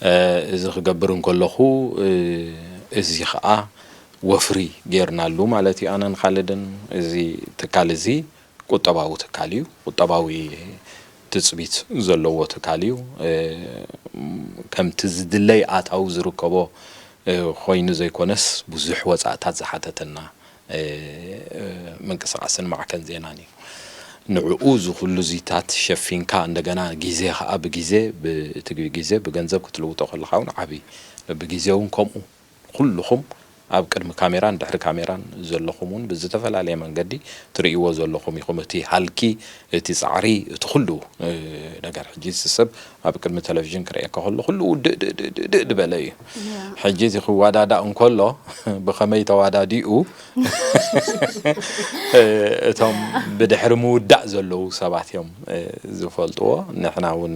እ፣ እዚ ክገብር እንከለኹ፣ እ፣ እዚ ኸኣ ወፍሪ ጌርናሉ ማለት እዩ። ኣነን ካልድን፣ እዚ ትካል እዚ ቁጠባዊ ትካል እዩ። ቁጠባዊ ትጽቢት ዘለዎ ትካል እዩ። እ፣ ከምቲ ዝድለይ ኣታዊ ዝርከቦ፣ እ፣ ኮይኑ ዘይኮነስ፣ ብዙሕ ወጻእታት ዝሓተተና፣ እ፣ እ፣ ምንቅስቓስን ማዕከን ዜናን እዩ። ንዕኡ እዚ ኩሉ እዚታት ሸፊንካ፣ እንደገና ግዜ ኸኣ ብግዜ፣ ብ-፣ እቲ ግዜ ብገንዘብ ክትልውጦ ከለኻ እውን ዓቢ፣ ብግዜ እውን ከምኡ። ኩልኹም ኣብ ቅድሚ ካሜራን ድሕሪ ካሜራን ዘለኹም እውን ብዝተፈላለየ መንገዲ ትርእይዎ ዘለኹም ኢኹም። እቲ ሃልኪ፣ እቲ ጻዕሪ፣ እቲ ኩሉ፣ እ፣ ነገር። ሕጂ እዚ ሰብ ኣብ ቅድሚ ቴሌቪዥን ክርእየካ ከሎ ኩሉ ውድእ ድእ ድእ ድእ ድእ ዝበለ እዩ። ሕጂ እቲ ክወዳዳእ እንከሎ ብኸመይ ተወዳዲኡ፣ እ፣ እቶም ብድሕሪ ምውዳእ ዘለዉ ሰባት እዮም፣ እ፣ ዝፈልጥዎ። ንሕና እውን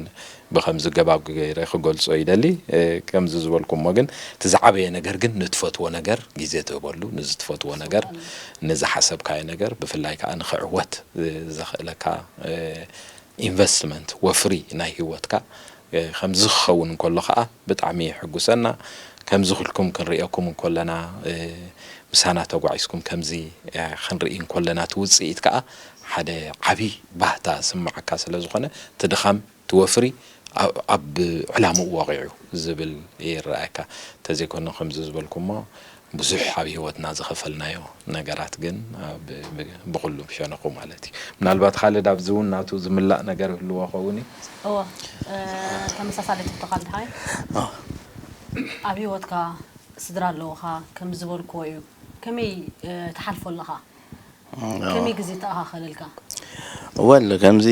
ብኸምዚ ገባብ ገይረ ክገልጾ ይደሊ። እ፣ ከምዚ ዝበልኩሞ ግን፣ እቲ ዝዓበየ ነገር ግን ንትፈትዎ ነገር ግዜ ትህበሉ፣ ንዝትፈትዎ ነገር፣ ንዝሓሰብካዮ ነገር፣ ብፍላይ ከኣ ንኽዕወት፣ እ፣ ዘኽእለካ፣ እ፣ ኢንቨስትመንት፣ ወፍሪ ናይ ህይወትካ፣ እ፣ ከምዚ ክኸውን እንከሎ ከኣ ብጣዕሚ የሕጉሰና። ከምዚ ኩልኩም ክንርእየኩም እንከለና፣ እ፣ ምሳና ተጓዒዝኩም ከምዚ፣ እ፣ ክንርኢ እንከለና፣ እቲ ውጽኢት ከኣ ሓደ ዓቢ ባህታ ስምዓካ ስለ ዝኾነ፣ እቲ ድኻም፣ እቲ ወፍሪ ኣብ፣ ኣብ ዕላምኡ ወቒዑ ዝብል ይረኣየካ። እንተዘይኮነ፣ ከምዚ ዝበልኩሞ፣ ብዙሕ ኣብ ህይወትና ዝኸፈልናዮ ነገራት ግን፣ ብ-፣ ብ-፣ ብኹሉ ሸነኹ ማለት እዩ። ምናልባት ካልድ ኣብዚ እውን ናቱ ዝምላእ ነገር ህልዎ ኸውን እዩ። እወ፣ እ፣ ተመሳሳሊ ትሕቶ ካልድ ሓይ። ኣብ ህይወትካ ስድራ ኣለውኻ፣ ከም ዝበልክዎ እዩ። ከመይ፣ እ፣ ትሓልፎ ኣለኻ? ከመይ ግዜ ተኣኻኸለልካ? ወል ከምዚ፣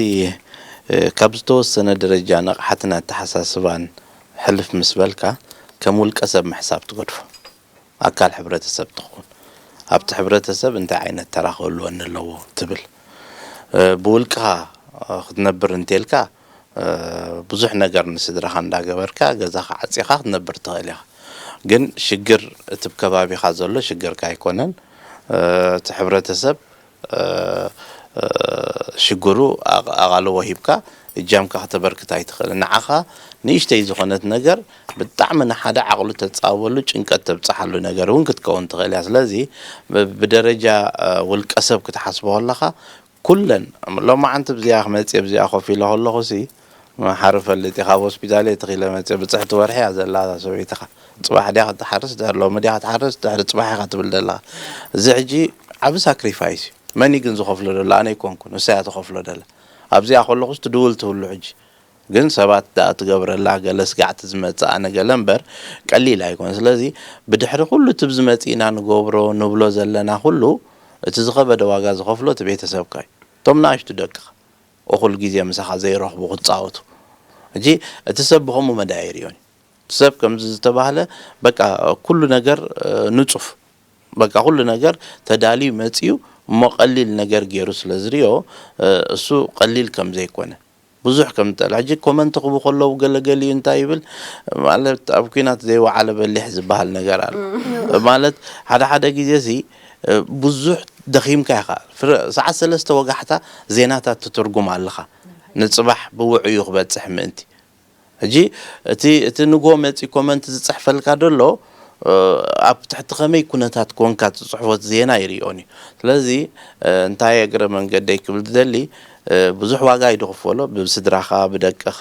እ፣ ካብ ዝተወሰነ ደረጃ ንቕሓትን ኣተሓሳስባን ሕልፍ ምስ በልካ፣ ከም ውልቀ ሰብ ምሕሳብ ትገድፎ። ኣካል ሕብረተሰብ ትኸውን። ኣብቲ ሕብረተሰብ እንታይ ዓይነት ተራ ክህልወኒ ኣለዎ ትብል። እ፣ ብውልቅኻ፣ እ፣ ክትነብር እንተልካ፣ እ፣ ብዙሕ ነገር ንስድራኻ እንዳገበርካ፣ ገዛኻ ዓጺኻ ክትነብር ትኽእል ኢኻ። ግን ሽግር እቲ ከባቢኻ ዘሎ ሽግርካ ኣይኮነን። እ፣ እቲ ሕብረተሰብ፣ እ፣ እ፣ ሽግሩ ኣቕ-፣ ኣቓልቦ ሂብካ እጃምካ ከተበርክት ኣይትኽእልን። ንዓኻ ንእሽተይ ዝኾነት ነገር ብጣዕሚ ንሓደ ዓቕሉ ተጻበሉ ጭንቀት ተብጽሓሉ ነገር እውን ክትከውን ትኽእል እያ። ስለዚ ብ-፣ ብደረጃ፣ እ፣ ውልቀ ሰብ ክትሓስቦ ከለኻ ኩለን ሎማዓንቲ ብዚኣ ክመጽእ ብዚኣ ኮፍ ኢለ ከለኹ ሲ መሓሪ ፈልጥ ኢኻ። ኣብ ሆስፒታል እየ ተኺለ መጽእ። ብጽሕቲ ወርሒ እያ ዘላ እዛ ሰበይትኻ። ጽባሕ ድያ ክትሓርስ፣ ድሕሪ ሎሚ ድያ ክትሓርስ፣ ድሕሪ ጽባሕ ኢኻ ትብል ዘለኻ። እዚ ሕጂ ዓቢ ሳክሪፋይስ እዩ። መን እዩ ግን ዝኸፍሎ ዘሎ? ኣነ ኣይኮንኩን፣ ንሳ እያ ትኸፍሎ ደላ። ኣብዚኣ ከለኹስ ትድውል ትህሉ ሕጂ። ግን ሰባት ደኣ ትገብረላ ገለ ስጋዕቲ ዝመጽእ ኣነ ገለ እምበር ቀሊል ኣይኮን። ስለዚ ብድሕሪ ኩሉ እቲ ብዝመጽእና ንገብሮ ንብሎ ዘለና ኩሉ እቲ ዝኸበደ ዋጋ ዝኸፍሎ እቲ ቤተሰብካ እዩ። እቶም ንኣሽቱ ደቅኻ እኹል ግዜ ምሳኻ ዘይረኽቡ ክጻወቱ። ሕጂ እቲ ሰብ ብኸምኡ መዳ ኣይርእዮን እዩ። እቲ ሰብ ከምዚ ዝተባህለ በቃ ኩሉ ነገር፣ እ፣ ንጹፍ፣ በቃ ኩሉ ነገር ተዳልዩ መጺኡ እሞ ቀሊል ነገር ገይሩ ስለ ዝርእዮ፣ እ፣ እሱ ቀሊል ከም ዘይኮነ ብዙሕ ከም ዝጠልዕ። ሕጂ ኮመንት ክቡ ከለዉ ገለገሊኡ እንታይ ይብል ማለት ኣብ ኲናት ዘይወዓለ በሊሕ ዝበሃል ነገር ኣሎ። ማለት ሓደ ሓደ ግዜ ሲ፣ እ፣ ብዙሕ ደኺምካ ኢኻ። ፍረ-፣ ሰዓት ሰለስተ ወጋሕታ ዜናታት ትትርጉም ኣለኻ። ንጽባሕ ብውዕዩ ክበጽሕ ምእንቲ። ሕጂ እቲ፣ እቲ ንጎ መጺ ኮመንት ዝጽሕፈልካ ደሎ፣ እ፣ ኣብ ትሕቲ ከመይ ኩነታት ኮንካ ትጽሕፎ እቲ ዜና ይርእዮን እዩ። ስለዚ፣ እ፣ እንታይ እግረ መንገደይ ክብል ዝደሊ፣ እ፣ ብዙሕ ዋጋ እዩ ዝኽፈሎ፣ ብስድራኻ፣ ብደቅኻ፣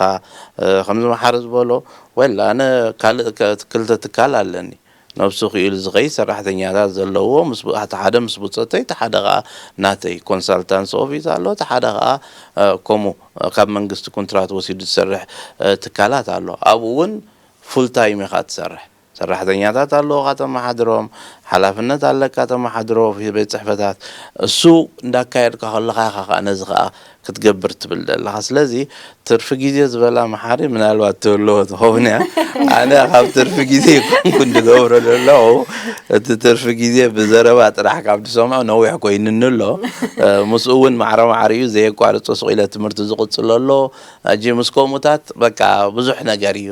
እ፣ ከምዚ መሓሪ ዝበሎ፣ ወላ ኣነ ካልእ ከ-፣ ክልተ ትካል ኣለኒ። ነብሱ ክኢሉ ዝኸይድ ሰራሕተኛታት ዘለዎ፣ ምስ ብ-፣ እቲ ሓደ ምስ ብጾተይ፣ እቲ ሓደ ኸኣ ናተይ ኮንሳልታንስ ኦፊስ ኣሎ፣ እቲ ሓደ ኸኣ፣ እ፣ ከምኡ፣ እ፣ ካብ መንግስቲ ኮንትራት ወሲዱ ዝሰርሕ፣ እ፣ ትካላት ኣሎ። ኣብኡ እውን ፉል ታይም ኢኻ ትሰርሕ። ሰራሕተኛታት ኣለዉኻ ተመሓድሮም፣ ሓላፍነት ኣለካ ተመሓድሮ ቤት ጽሕፈታት። እሱ እንዳካየድካ ከለኻ ኢኻ ኸኣ ነዚ ኸኣ ክትገብር ትብል ዘለኻ። ስለዚ ትርፊ ግዜ ዝበላ መሓሪ ምናልባት ትህልዎ ትኸውን እያ። ኣነ ካብ ትርፊ ግዜ ይኮንኩ እንድገብሮ ዘለኹ፣ እቲ ትርፊ ግዜ ብዘረባ ጥራሕ ካብ ዝሰምዖ ነዊሕ ኮይኑኒ ኣሎ። እ፣ ምስኡ እውን ማዕረ ማዕሪኡ ዘየቋርጾ ስቕ ኢለ ትምህርቲ ዝቕጽሎ ኣሎ። ሕጂ ምስ ከምኡታት በቃ ብዙሕ ነገር እዩ።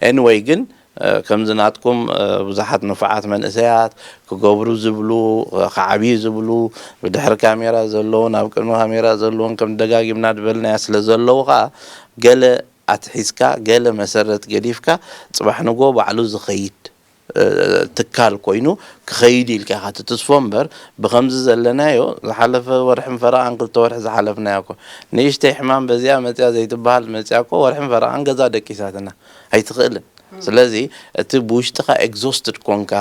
ኤኒወይ ግን እ፣ ከምዚ ናትኩም፣ እ፣ ብዙሓት ንፉዓት መንእሰያት ክገብሩ ዝብሉ፣ እ፣ ክዓብዩ ዝብሉ፣ ብድሕሪ ካሜራ ዘለዉን ኣብ ቅድሚ ካሜራ ዘለዉን ከም ደጋጊምና ዝበልናዮ ስለ ዘለዉ ኸኣ፣ ገለ ኣትሒዝካ፣ ገለ መሰረት ገዲፍካ፣ ጽባሕ ንግሆ ባዕሉ ዝኸይድ፣ እ፣ ትካል ኮይኑ ክኸይድ ኢልካ ኢኻ ትትስፎ እምበር፣ ብኸምዚ ዘለናዮ ዝሓለፈ ወርሕን ፈረቓን ክልተ ወርሒ ዝሓለፍናዮ እኮ ንእሽተይ ሕማም በዚኣ መጽያ ዘይትበሃል መጽያ እኮ ወርሕን ፈረቓን ገዛ ደቂሳትና ኣይትኽእልን። ስለዚ እቲ ብውሽጥኻ ኤግዞስትድ ኮንካ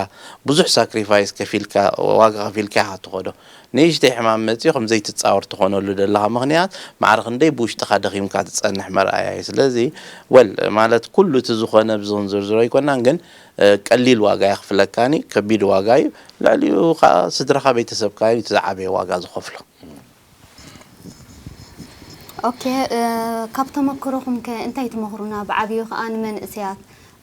ብዙሕ ሳክሪፋይስ ከፊልካ ዋጋ ከፊልካ ኢኻ ትኸዶ። ንእሽተይ ሕማም መፅዮ ከም ዘይትፃወር ትኾነሉ ዘለኻ ምኽንያት ማዕረ ክንደይ ብውሽጥኻ ደኺምካ ትፀንሕ መርኣያ እዩ። ስለዚ ወል ማለት ኩሉ እቲ ዝኾነ ብዚ ክንዝርዝሮ ኣይኮናን፣ ግን እ፣ ቀሊል ዋጋ የኽፍለካኒ፣ ከቢድ ዋጋ እዩ። ልዕሊኡ ከዓ ስድራኻ ቤተሰብካ እዩ እቲ ዝዓበየ ዋጋ ዝኸፍሎ። ኦኬ፣ እ፣ ካብ ተመክሮኹም ከ እንታይ ትመኽሩና? ብዓብዩ ከዓ ንመንእሰያት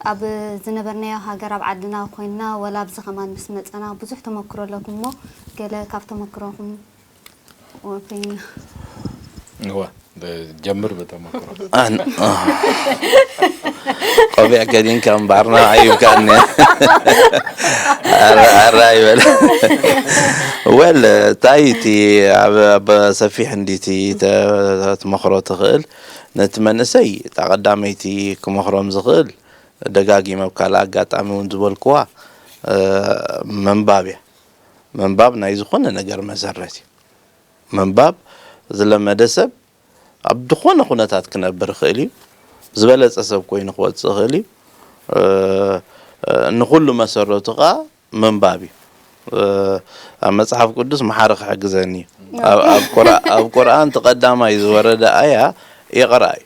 ኣብ ዝነበርናዮ ሃገር ኣብ ዓድና ኮይንና ወላ ኣብዚ ከማን ምስ መፀና ብዙሕ ተመክሮ ኣለኩም እሞ ገለ ካብ ተመክሮኹም ወፈይና። እወ ጀምር በተሞክሮ ኣን- ቆቢዕ ከዲንካ እምበኣርና ኣይብካኒ ኣራ ይበል ወል እንታይ እቲ ኣብ ኣብ ሰፊሕ እንዲቲ ተ- ትመኽሮ ትኽእል ነቲ መንእሰይ እታ ቀዳመይቲ ክመኽሮም ዝኽእል ደጋጊመ ኣብ ካልእ ኣጋጣሚ እውን ዝበልክዋ እ፣ ምንባብ እያ ምንባብ ናይ ዝኾነ ነገር መሰረት እዩ ምንባብ ዝለመደ ሰብ ኣብ ዝኾነ ኩነታት ክነብር ይኽእል እዩ ዝበለፀ ሰብ ኮይኑ ክወፅእ ይኽእል እዩ ንኩሉ መሰረቱ ከዓ ምንባብ እዩ ኣብ መፅሓፍ ቅዱስ መሓሪ ክሕግዘኒ እዩ ኣብ ቁርኣን ተቀዳማይ ዝወረደ ኣያ ይቕራ እዩ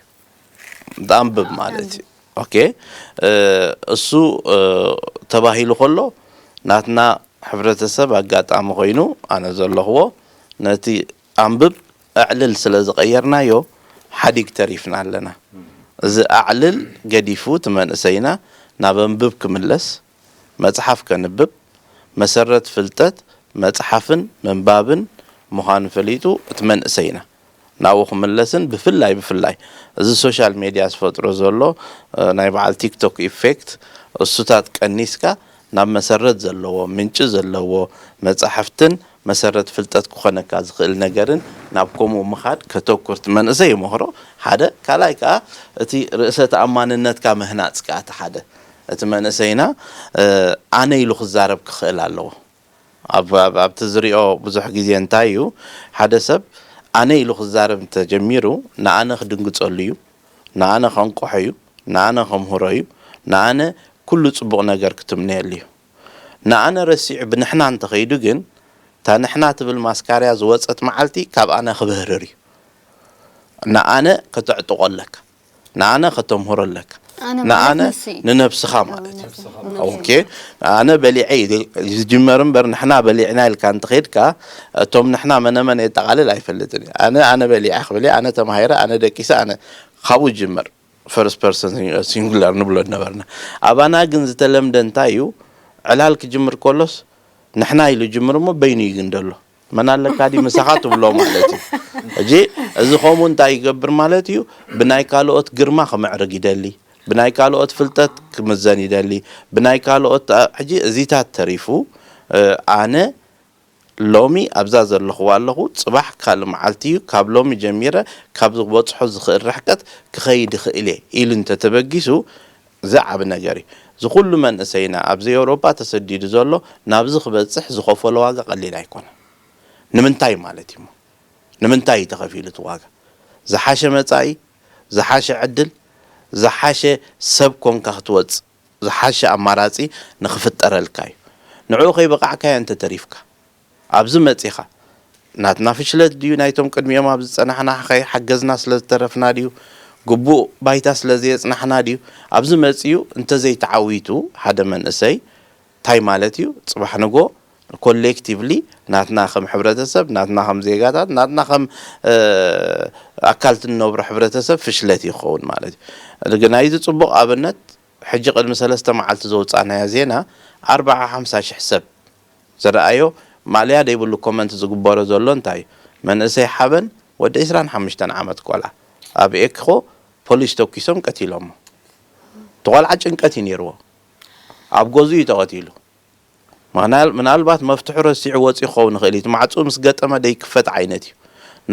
ኣንብብ ማለት እዩ ኦኬ እሱ ተባሂሉ ከሎ ናትና ሕብረተሰብ ኣጋጣሚ ኮይኑ ኣነ ዘለኽዎ ነቲ ኣንብብ ኣዕልል ስለ ዝቐየርናዮ ሓዲግ ተሪፍና ኣለና። እዚ ኣዕልል ገዲፉ እቲ መንእሰይና ናብ ኣንብብ ክምለስ፣ መጽሓፍ ከንብብ፣ መሰረት ፍልጠት መጽሓፍን ምንባብን ምዃኑ ፈሊጡ እቲ መንእሰይና ናብኡ ክምለስን ብፍላይ ብፍላይ እዚ social media ዝፈጥሮ ዘሎ ናይ በዓል ቲክቶክ effect እሱታት ቀኒስካ ናብ መሰረት ዘለዎ ምንጪ ዘለዎ መጻሕፍትን መሰረት ፍልጠት ክኾነካ ዝኽእል ነገርን ናብ ከምኡ ምኻድ ከተኩር እቲ መንእሰይ ይመኽሮ ሓደ ካልኣይ ከዓ እቲ ርእሰ ተኣማንነትካ ምህናፅ ከዓ እቲ ሓደ እቲ መንእሰይና ኣነ ኢሉ ክዛረብ ክኽእል ኣለዎ ኣብቲ ዝሪኦ ብዙሕ ግዜ እንታይ እዩ ሓደ ሰብ ኣነ ኢሉ ክዛረብ እንተጀሚሩ ንኣነ ክድንግፀሉ እዩ ንኣነ ከንቆሖ እዩ ንኣነ ከምህሮ እዩ ንኣነ ኩሉ ፅቡቕ ነገር ክትምነየሉ እዩ ንኣነ ረሲዑ ብንሕና እንተኸይዱ ግን እታ ንሕና ትብል ማስካርያ ዝወፀት መዓልቲ ካብ ኣነ ክብህርር እዩ ንኣነ ከተዕጥቆ ኣለካ ንኣነ ከተምህሮ ኣለካ ንኣነ ንነብስኻ ማለት እዩ ኦኬ ኣነ በሊዐ ዝጅመር እምበር ንሕና በሊዕና ኢልካ እንተኸድካ እቶም ንሕና መነመን የጠቓልል ኣይፈልጥን እዩ ኣነ ኣነ በሊዐ ክብል ኣነ ተማሂረ ኣነ ደቂሰ ኣነ ካብኡ ይጅመር first person singular ንብሎ ነበርና ኣባና ግን ዝተለምደ እንታይ እዩ ዕላል ክጅምር ከሎስ ንሕና ኢሉ ጅምር እሞ በይኑ እዩ ግን ደሎ መን ኣለካ ድዩ ምሳኻ ትብሎ ማለት እዩ ሕጂ እዚ ከምኡ እንታይ ይገብር ማለት እዩ ብናይ ካልኦት ግርማ ክምዕርግ ይደሊ ብናይ ካልኦት ፍልጠት ክምዘን ይደሊ ብናይ ካልኦት ሕጂ እዚታት ተሪፉ ኣነ ሎሚ ኣብዛ ዘለኽዋ ኣለኹ፣ ጽባሕ ካልእ መዓልቲ እዩ፣ ካብ ሎሚ ጀሚረ ካብዚ ክበጽሖ ዝኽእል ርሕቀት ክኸይድ እኽእል እየ ኢሉ እንተተበጊሱ፣ እዚ ዓቢ ነገር እዩ። እዚ ኩሉ መንእሰይና ኣብዚ ኤውሮጳ ተሰዲዱ ዘሎ ናብዚ ክበጽሕ ዝኸፈሎ ዋጋ ቀሊል ኣይኮነን። ንምንታይ ማለት እዩሞ? ንምንታይ እዩ ተኸፊሉ እቲ ዋጋ? ዝሓሸ መጻኢ፣ ዝሓሸ ዕድል፣ ዝሓሸ ሰብ ኮንካ ክትወጽእ ዝሓሸ ኣማራጺ ንኽፍጠረልካ እዩ። ንዕኡ ከይበቓዕካዮ እንተ ተሪፍካ፣ ኣብዚ መጺኻ፣ ናትና ፍሽለት ድዩ ናይቶም ቅድሚኦም ኣብ ዝጸናሕና ከይሓገዝና ስለ ዝተረፍና ድዩ ግቡእ ባይታ ስለ ዘየጽናሕና ድዩ ኣብዚ መጺኡ እንተ ዘይተዓዊቱ ሓደ መንእሰይ ታይ ማለት እዩ ጽባሕ ንጎ ኮሌክቲቭሊ ናትና ከም ሕብረተሰብ ናትና ከም ዜጋታት ናትና ከም ኣካል ትንነብሮ ሕብረተሰብ ፍሽለት እዩ ክኸውን ማለት እዩ ናይዚ ጽቡቕ ኣብነት ሕጂ ቅድሚ ሰለስተ መዓልቲ ዘውጻእናዮ ዜና ኣርብዓ ሓምሳ ሽሕ ሰብ ዝረኣዮ ማልያ ደይብሉ ኮመንት ዝግበሮ ዘሎ እንታይ እዩ መንእሰይ ሓበን ወዲ ዕስራን ሓሙሽተን ዓመት ቆልዓ ኣብ ኤክኮ ፖሊስ ተኩሶም ቀቲሎሞ እቲ ቆልዓ ጭንቀት እዩ ነይርዎ ኣብ ገዝኡ እዩ ተቐቲሉ ምናልባት መፍትሑ ረሲዑ ወፂኡ ክኸውን ይኽእል እዩ እቲ ማዕፅኡ ምስ ገጠመ ደይክፈት ዓይነት እዩ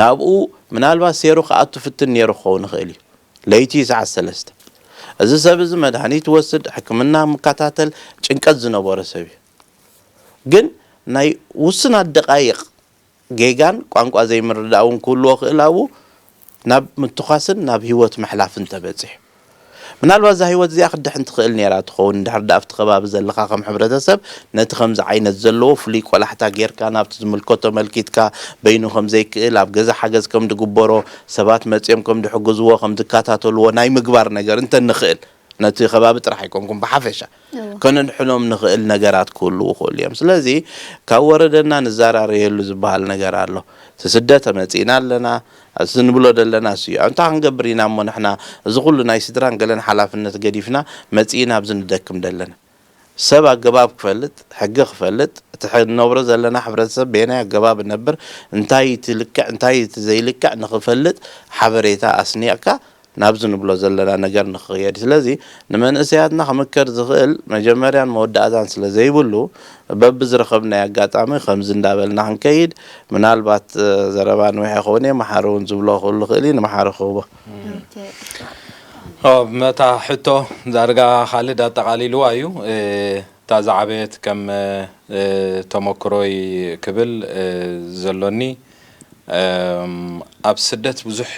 ናብኡ ምናልባት ሴሩ ክኣቱ ፍትን ነይሩ ክኸውን ይኽእል እዩ ለይቲ ሰዓት ሰለስተ እዚ ሰብ እዚ መድሃኒት ይወስድ ሕክምና ምከታተል ጭንቀት ዝነበሮ ሰብ እዩ ግን ናይ ውስናት ደቃይቕ ጌጋን ቋንቋ ዘይምርዳእ እውን ክህልዎ ክእል ኣብኡ ናብ ምትኳስን ናብ ህይወት ምሕላፍን ተበፂሑ ምናልባት እዛ ህይወት እዚኣ ክድሕን ትኽእል ነይራ ትኸውን እንድሕር ዳኣ ኣብቲ ከባቢ ዘለኻ ከም ሕብረተሰብ ነቲ ከምዚ ዓይነት ዘለዎ ፍሉይ ቆላሕታ ጌርካ ናብቲ ዝምልከቶ መልኪትካ በይኑ ከም ዘይክእል ኣብ ገዛ ሓገዝ ከም ድግበሮ ሰባት መፂኦም ከም ድሕግዝዎ ከም ድከታተልዎ ናይ ምግባር ነገር እንተ ንኽእል ነቲ ከባቢ ጥራሕ ኣይኮንኩም ብሓፈሻ ከነድሕኖም ንኽእል ነገራት ክህልዉ ይኽእሉ እዮም ስለዚ ካብ ወረደና ንዘራረየሉ ዝበሃል ነገር ኣሎ እቲ ስደት መፂእና ኣለና እዚ ንብሎ ዘለና እሱ እዩ እንታይ ክንገብር ኢና እሞ ንሕና እዚ ኩሉ ናይ ስድራን ገለን ሓላፍነት ገዲፍና መፂእና ኣብዚ ንደክም ዘለና ሰብ ኣገባብ ክፈልጥ፣ ሕጊ ክፈልጥ፣ እቲ ሕ- እንነብሮ ዘለና ሕብረተሰብ በየናይ ኣገባብ እነብር፣ እንታይ እቲ ልክዕ እንታይ እቲ ዘይልክዕ ንኽፈልጥ ሓበሬታ ኣስኒቕካ ናብዚ ንብሎ ዘለና ነገር ንኽኸየድ። ስለዚ ንመንእሰያትና ክምከር ዝኽእል መጀመርያን መወዳእታን ስለ ዘይብሉ በብዝረኸብናይ ኣጋጣሚ ከምዚ እንዳበልና ክንከይድ። ምናልባት ዘረባ ንውሕ ይኸውን እየ፣ መሓሪ እውን ዝብሎ ክህሉ ይኽእል እዩ። ንመሓሪ ክህቦ። ኦብ መታ ሕቶ ዳርጋ ካልድ ኣጠቓሊልዋ እዩ። እታ ዝዓበየት ከም ተመክሮይ ክብል ዘሎኒ፣ ኣብ ስደት ብዙሕ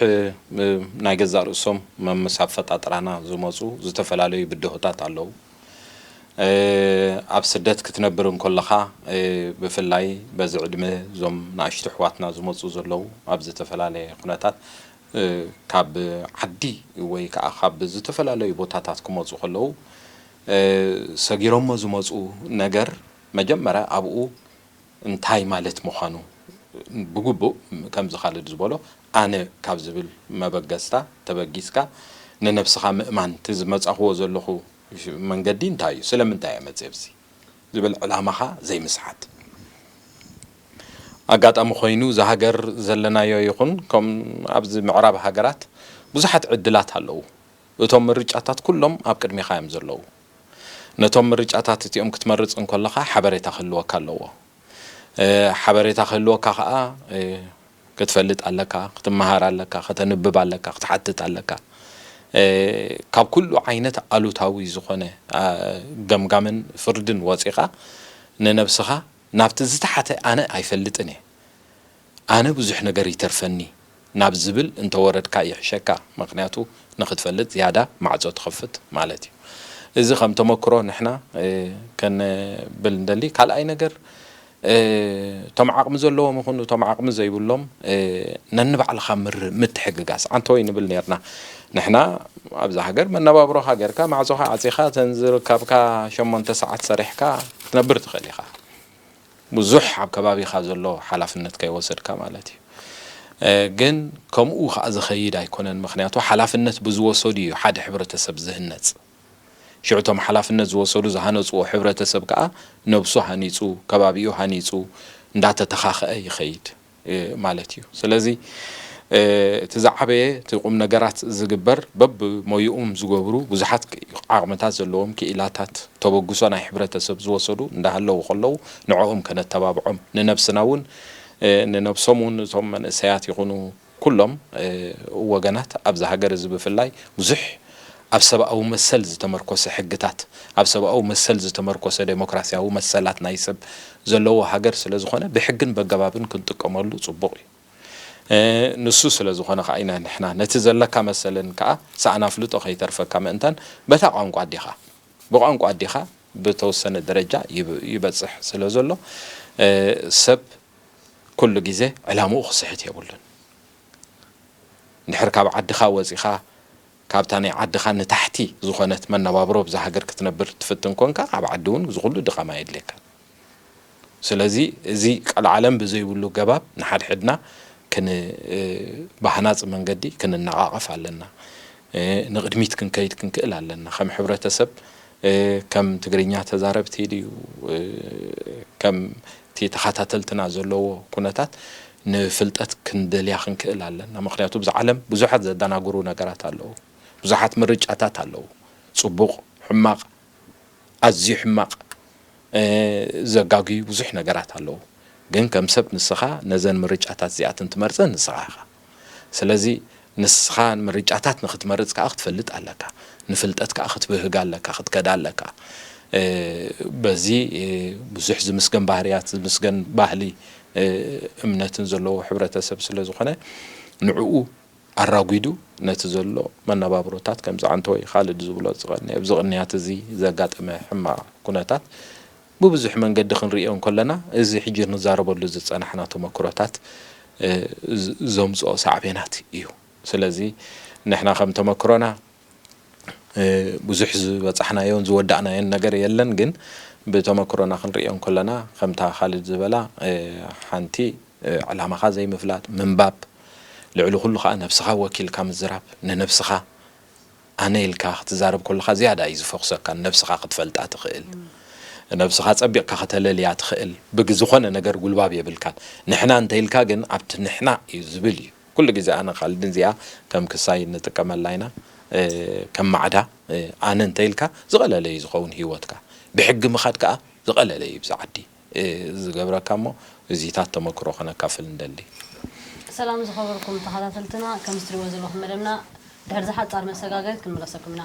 ናይ ገዛእ ርእሶም መምስ ኣፈጣጥራና ዝመፁ ዝተፈላለዩ ብድሆታት ኣለዉ። ኣብ ስደት ክትነብር እንከለኻ፣ ብፍላይ በዚ ዕድመ እዞም ንኣሽቱ ኣሕዋትና ዝመፁ ዘለዉ ኣብ ዝተፈላለየ ኩነታት ካብ ዓዲ ወይ ከዓ ካብ ዝተፈላለዩ ቦታታት ክመፁ ከለዉ ሰጊሮሞ ዝመፁ ነገር መጀመርያ ኣብኡ እንታይ ማለት ምዃኑ ብግቡእ ከምዚ ካልድ ዝበሎ ኣነ ካብ ዝብል መበገስታ ተበጊስካ ንነብስኻ ምእማን እቲ ዝመፃኽዎ ዘለኹ መንገዲ እንታይ እዩ? ስለምንታይ እየ መፅእ ኣብዚ ዝብል ዕላማኻ ዘይምስሓት። ኣጋጣሚ ኮይኑ እዚ ሃገር ዘለናዮ ይኹን ከም ኣብዚ ምዕራብ ሃገራት ብዙሓት ዕድላት ኣለዉ። እቶም ምርጫታት ኩሎም ኣብ ቅድሚኻ እዮም ዘለዉ። ነቶም ምርጫታት እቲኦም ክትመርፅ እንከለኻ ሓበሬታ ክህልወካ ኣለዎ። ሓበሬታ ክህልወካ ከዓ ክትፈልጥ ኣለካ፣ ክትመሃር ኣለካ፣ ከተንብብ ኣለካ፣ ክትሓትት ኣለካ። ካብ ኩሉ ዓይነት ኣሉታዊ ዝኾነ ገምጋምን ፍርድን ወፂኻ ንነብስኻ ናብቲ ዝተሓተ ኣነ ኣይፈልጥን እየ፣ ኣነ ብዙሕ ነገር ይተርፈኒ ናብ ዝብል እንተወረድካ ይሕሸካ። ምኽንያቱ ንክትፈልጥ ዝያዳ ማዕፆ ትኸፍት ማለት እዩ። እዚ ከም ተመክሮ ንሕና ከነብል እንደሊ። ካልኣይ ነገር እቶም ዓቕሚ ዘለዎም ይኹኑ እቶም ዓቕሚ ዘይብሎም ነንባዕልኻ ምር ምትሕግጋዝ ዓንተወይ ንብል ነርና። ንሕና ኣብዛ ሃገር መነባብሮኻ ገርካ ማዕፆኻ ዓፂኻ ተን ዝርከብካ ሸሞንተ ሰዓት ሰሪሕካ ክትነብር ትኽእል ኢኻ። ብዙሕ ኣብ ከባቢኻ ዘሎ ሓላፍነት ከይወሰድካ ማለት እዩ። ግን ከምኡ ከዓ ዝኸይድ ኣይኮነን። ምክንያቱ ሓላፍነት ብዝወሰዱ እዩ ሓደ ሕብረተሰብ ዝህነፅ። ሽዑ እቶም ሓላፍነት ዝወሰዱ ዝሃነፅዎ ሕብረተሰብ ከዓ ነብሱ ሃኒፁ፣ ከባቢኡ ሃኒፁ እንዳተተኻኸአ ይኸይድ ማለት እዩ። ስለዚ እቲ ዝዓበየ እቲ ቁም ነገራት ዝግበር በብሞይኦም ዝገብሩ ብዙሓት ዓቕምታት ዘለዎም ክኢላታት ተበግሶ ናይ ሕብረተሰብ ዝወሰዱ እንዳሃለዉ ከለዉ ንዕኦም ከነተባብዖም ንነብስና እውን ንነብሶም እውን እቶም መንእሰያት ይኹኑ ኩሎም ወገናት ኣብዚ ሃገር እዚ ብፍላይ ብዙሕ ኣብ ሰብኣዊ መሰል ዝተመርኮሰ ሕግታት ኣብ ሰብኣዊ መሰል ዝተመርኮሰ ዴሞክራሲያዊ መሰላት ናይ ሰብ ዘለዎ ሃገር ስለ ዝኾነ ብሕግን በገባብን ክንጥቀመሉ ፅቡቕ እዩ። ንሱ ስለ ዝኾነ ከዓ ኢና ንሕና ነቲ ዘለካ መሰልን ከዓ ሰኣን ኣፍልጦ ከይተርፈካ ምእንታን በታ ቋንቋ ኣዴኻ ብቋንቋ ኣዴኻ ብተወሰነ ደረጃ ይበፅሕ ስለ ዘሎ ሰብ ኩሉ ግዜ ዕላምኡ ክስሕት የብሉን። እንድሕር ካብ ዓድኻ ወፂኻ ካብታ ናይ ዓድኻ ንታሕቲ ዝኾነት መነባብሮ ብዛ ሃገር ክትነብር ትፍትን ኮንካ ኣብ ዓዲ እውን ዝኹሉ ድኻም ኣየድልየካ። ስለዚ እዚ ቀልዓለም ብዘይብሉ ገባብ ንሓድሕድና ክን ብሃናፂ መንገዲ ክንነቓቐፍ ኣለና። ንቕድሚት ክንከይድ ክንክእል ኣለና። ከም ሕብረተሰብ ከም ትግርኛ ተዛረብቲ ድዩ ከም እቲ ተኸታተልትና ዘለዎ ኩነታት ንፍልጠት ክንደልያ ክንክእል ኣለና። ምክንያቱ ብዛ ዓለም ብዙሓት ዘደናግሩ ነገራት ኣለዉ። ብዙሓት ምርጫታት ኣለዉ። ፅቡቕ፣ ሕማቕ፣ ኣዝዩ ሕማቕ፣ ዘጋግዩ ብዙሕ ነገራት ኣለዉ። ግን ከም ሰብ ንስኻ ነዘን ምርጫታት እዚኣትን ትመርፀን ንስኻ ኢኻ። ስለዚ ንስኻ ምርጫታት ንክትመርፅ ከዓ ክትፈልጥ ኣለካ። ንፍልጠት ከዓ ክትብህግ ኣለካ፣ ክትከዳ ኣለካ። በዚ ብዙሕ ዝምስገን ባህርያት፣ ዝምስገን ባህሊ፣ እምነትን ዘለዎ ሕብረተሰብ ስለ ዝኾነ ንዕኡ ኣራጒዱ ነቲ ዘሎ መነባብሮታት ከምዚ ዓንተወይ ካልድ ዝብሎ ዝቐንየ ኣብዚ ቅንያት እዚ ዘጋጠመ ሕማቕ ኩነታት ብብዙሕ መንገዲ ክንርእዮ እንከለና እዚ ሕጂ ንዛረበሉ ዝጸናሕና ተመክሮታት ዘምጽኦ ሳዕቤናት እዩ። ስለዚ ንሕና ከም ተመክሮና ብዙሕ ዝበጻሕናዮን ዝወዳእናዮን ነገር የለን፣ ግን ብተመክሮና ክንርእዮ እንከለና ከምታ ካልድ ዝበላ ሓንቲ ዕላማኻ ዘይምፍላጥ፣ ምንባብ፣ ልዕሊ ኩሉ ከዓ ነብስኻ ወኪልካ ምዝራብ፣ ንነብስኻ ኣነ ኢልካ ክትዛረብ ከለኻ ዝያዳ እዩ ዝፈኹሰካ፣ ንነብስኻ ክትፈልጣ ትኽእል። ነብስኻ ጸቢቕካ ከተለልያ ትኽእል ብዝኾነ ነገር ጉልባብ የብልካን። ንሕና እንተ ኢልካ ግን ኣብቲ ንሕና እዩ ዝብል እዩ። ኩሉ ግዜ ኣነ ካልድን እዚኣ ከም ክሳይ ንጥቀመላ ኢና። እ፣ ከም ማዕዳ፣ እ፣ ኣነ እንተ ኢልካ ዝቐለለ እዩ ዝኸውን ህይወትካ። ብሕጊ ምኻድ ከኣ ዝቐለለ እዩ ብዚ ዓዲ። እ፣ ዝገብረካ እሞ እዚታት ተመክሮ ከነካፍል እንደሊ። ሰላም ዝኸበርኩም ተኸታተልትና፣ ከም እትሪእዎ ዘለኹም መደብና ድሕሪ ዝሓጻር መሰጋገሪት ክንምለሰኩም ኢና።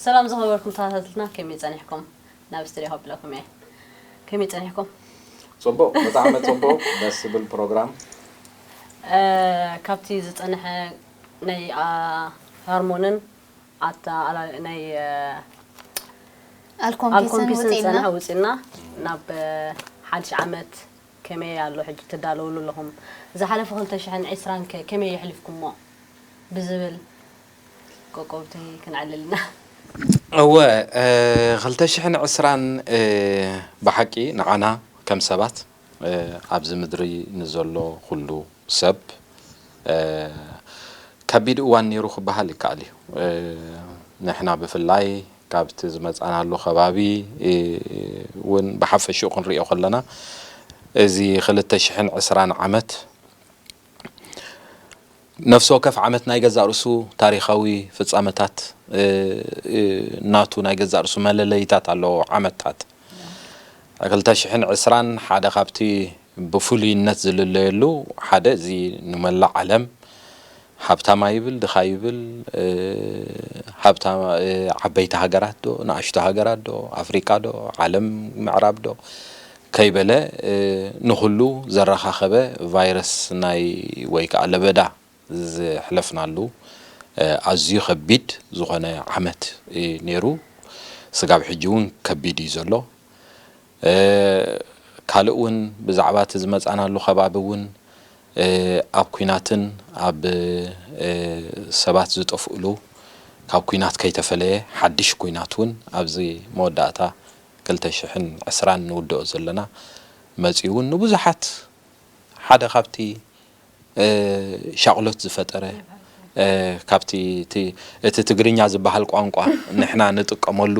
ሰላም ዝኸበርኩም ተኸታተልትና፣ ከመይ ጸኒሕኩም? ናብ ስቱድዮ ከብለኩም እየ። ከመይ ጸኒሕኩም? ጽቡቕ፣ ብጣዕሚ ጽቡቕ፣ ደስ ዝብል ፕሮግራም። እ፣ ካብቲ ዝጸንሐ ናይ፣ አ፣ ሃርሞንን ኣታ-፣ ኣላ-፣ ናይ፣ እ፣ ኣልኮምፒስን ኣልኮምፒስን ውጺእና። ዝጸንሐ ውጺእና ናብ፣ እ፣ ሓድሽ ዓመት ከመይ ኣሎ ሕጂ ትዳለውሉ ኣለኹም? ዝሓለፈ ክልተ ሽሕን ዕስራን ከ ከመይ የሕሊፍኩሞ? ብዝብል ቆቆብተይ ክንዕልልና። እወ፣ እ፣ ክልተ ሽሕን ዕስራን፣ እ፣ ብሓቂ ንዓና ከም ሰባት፣ እ፣ ኣብዚ ምድሪ ንዘሎ ኩሉ ሰብ፣ እ፣ ከቢድ እዋን ነይሩ ክበሃል ይከኣል እዩ። እ፣ ንሕና ብፍላይ ካብቲ ዝመጻናሉ ከባቢ፣ እ፣ እውን ብሓፈሽኡ ክንሪኦ ከለና፣ እዚ ክልተ ሽሕን ዕስራን ዓመት ነፍሲ ወከፍ ዓመት ናይ ገዛእ ርእሱ ታሪኻዊ ፍጻመታት፣ እ፣ እ፣ ናቱ ናይ ገዛእ ርእሱ መለለይታት ኣለዎ። ዓመታት ክልተ ሽሕን ዕስራን ሓደ ካብቲ ብፍሉይነት ዝልለየሉ ሓደ እዚ ንመላእ ዓለም ሃብታም ኣይብል፣ ድኻ ይብል፣ እ፣ ሃብታ-፣ እ፣ ዓበይቲ ሃገራት ዶ፣ ንኣሽቱ ሃገራት ዶ፣ ኣፍሪቃ ዶ፣ ዓለም ምዕራብ ዶ ከይበለ፣ እ፣ ንኹሉ ዘረኻኸበ ቫይረስ ናይ ወይ ከኣ ለበዳ ዘሕለፍናሉ፣ እ፣ ኣዝዩ ከቢድ ዝኾነ ዓመት እዩ ነይሩ። ስጋብ ሕጂ እውን ከቢድ እዩ ዘሎ። እ፣ ካልእ እውን ብዛዕባ እቲ ዝመጻናሉ ከባቢ እውን፣ እ፣ ኣብ ኲናትን ኣብ፣ እ፣ ሰባት ዝጠፍእሉ ካብ ኲናት ከይተፈለየ ሓድሽ ኲናት እውን ኣብዚ መወዳእታ ክልተ ሽሕን ዕስራን ንውድኦ ዘለና መጺኡ እውን ንብዙሓት ሓደ ካብቲ፣ እ፣ ሻቕሎት ዝፈጠረ፣ እ፣ ካብቲ እቲ፣ እቲ ትግርኛ ዝበሃል ቋንቋ ንሕና ንጥቀመሉ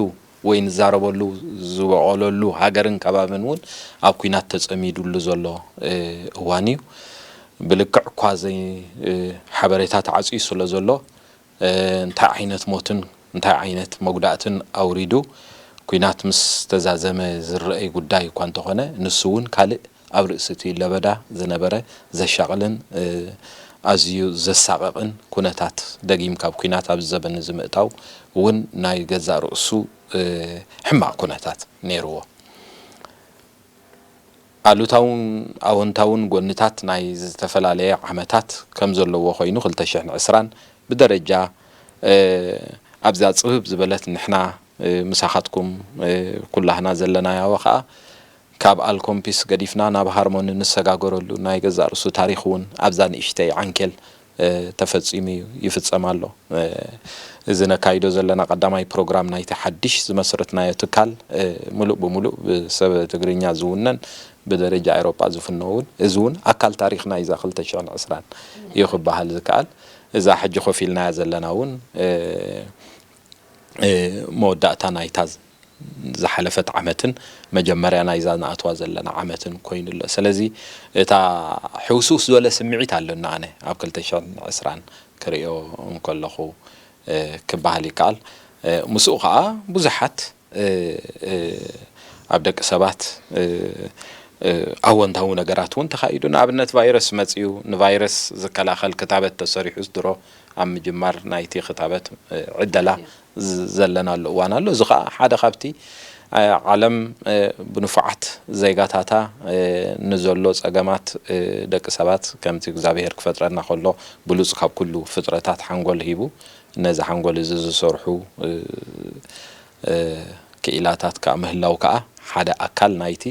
ወይ ንዛረበሉ ዝበቖለሉ ሃገርን ከባብን እውን ኣብ ኲናት ተጸሚዱሉ ዘሎ፣ እ፣ እዋን እዩ። ብልክዕ እኳ ዘይ-፣ እ፣ ሓበሬታ ተዓጽዩ ስለ ዘሎ፣ እ፣ እንታይ ዓይነት ሞትን እንታይ ዓይነት መጉዳእትን ኣውሪዱ፣ ኲናት ምስ ተዛዘመ ዝረኣይ ጉዳይ እኳ እንተኾነ፣ ንሱ እውን ካልእ ኣብ ርእሲ እቲ ለበዳ ዝነበረ ዘሻቕልን፣ እ፣ ኣዝዩ ዘሳቕቕን ኩነታት፣ ደጊም ካብ ኲናት ኣብዚ ዘበን እዚ ምእታው እውን ናይ ገዛእ ርእሱ፣ እ፣ ሕማቕ ኩነታት ነይርዎ። ኣሉታውን ኣወንታውን ጎንታት ናይ ዝተፈላለየ ዓመታት ከም ዘለዎ ኮይኑ፣ ክልተ ሽሕን ዕስራን ብደረጃ፣ እ፣ ኣብዛ ጽብብ ዝበለት ንሕና፣ እ፣ ምሳኻትኩም፣ እ፣ ኩላህና ዘለናዮ ከኣ ካብ ኣልኮምፒስ ገዲፍና ናብ ሃርሞኒ ንሰጋገረሉ ናይ ገዛእ ርእሱ ታሪኽ እውን ኣብዛ ንእሽተይ ዓንኬል፣ እ፣ ተፈጺሙ እዩ፣ ይፍጸም ኣሎ። እ፣ እዚ ነካይዶ ዘለና ቀዳማይ ፕሮግራም ናይቲ ሓድሽ ዝመስረትናዮ ትካል፣ እ፣ ምሉእ ብምሉእ ብሰብ ትግርኛ ዝውነን፣ ብደረጃ ኤውሮጳ ዝፍኖ እውን፣ እዚ እውን ኣካል ታሪኽና እዩ፣ እዛ ክልተ ሽሕን ዕስራን እዩ ክበሃል ዝከኣል። እዛ ሕጂ ኮፍ ኢልናያ ዘለና እውን፣ እ፣ እ፣ መወዳእታ ናይታ ዝሓለፈት ዓመትን መጀመርያ ናይዛ ንኣትዋ ዘለና ዓመትን ኮይኑ ኣሎ። ስለዚ እታ ሕውስውስ ዝበለ ስምዒት ኣለና ኣነ ኣብ ክልተ ሽሕን ዕስራን ክርእዮ እንከለኹ፣ ክበሃል ይከኣል። ምስኡ ከዓ ብዙሓት ኣብ ደቂ ሰባት ኣወንታዊ ነገራት እውን ተኻይዱ። ንኣብነት ቫይረስ መፅዩ፣ ንቫይረስ ዝከላኸል ክታበት ተሰሪሑስ ድሮ ኣብ ምጅማር ናይቲ ክታበት ዕደላ ዘለናሉ እዋን ኣሎ። እዚ ከዓ ሓደ ካብቲ ዓለም ብንፉዓት ዜጋታታ ንዘሎ ፀገማት ደቂ ሰባት ከምቲ እግዚኣብሔር ክፈጥረና ከሎ ብሉፅ ካብ ኩሉ ፍጥረታት ሓንጎል ሂቡ ነዚ ሓንጎል እዚ ዝሰርሑ ክኢላታት ከዓ ምህላው ከዓ ሓደ ኣካል ናይቲ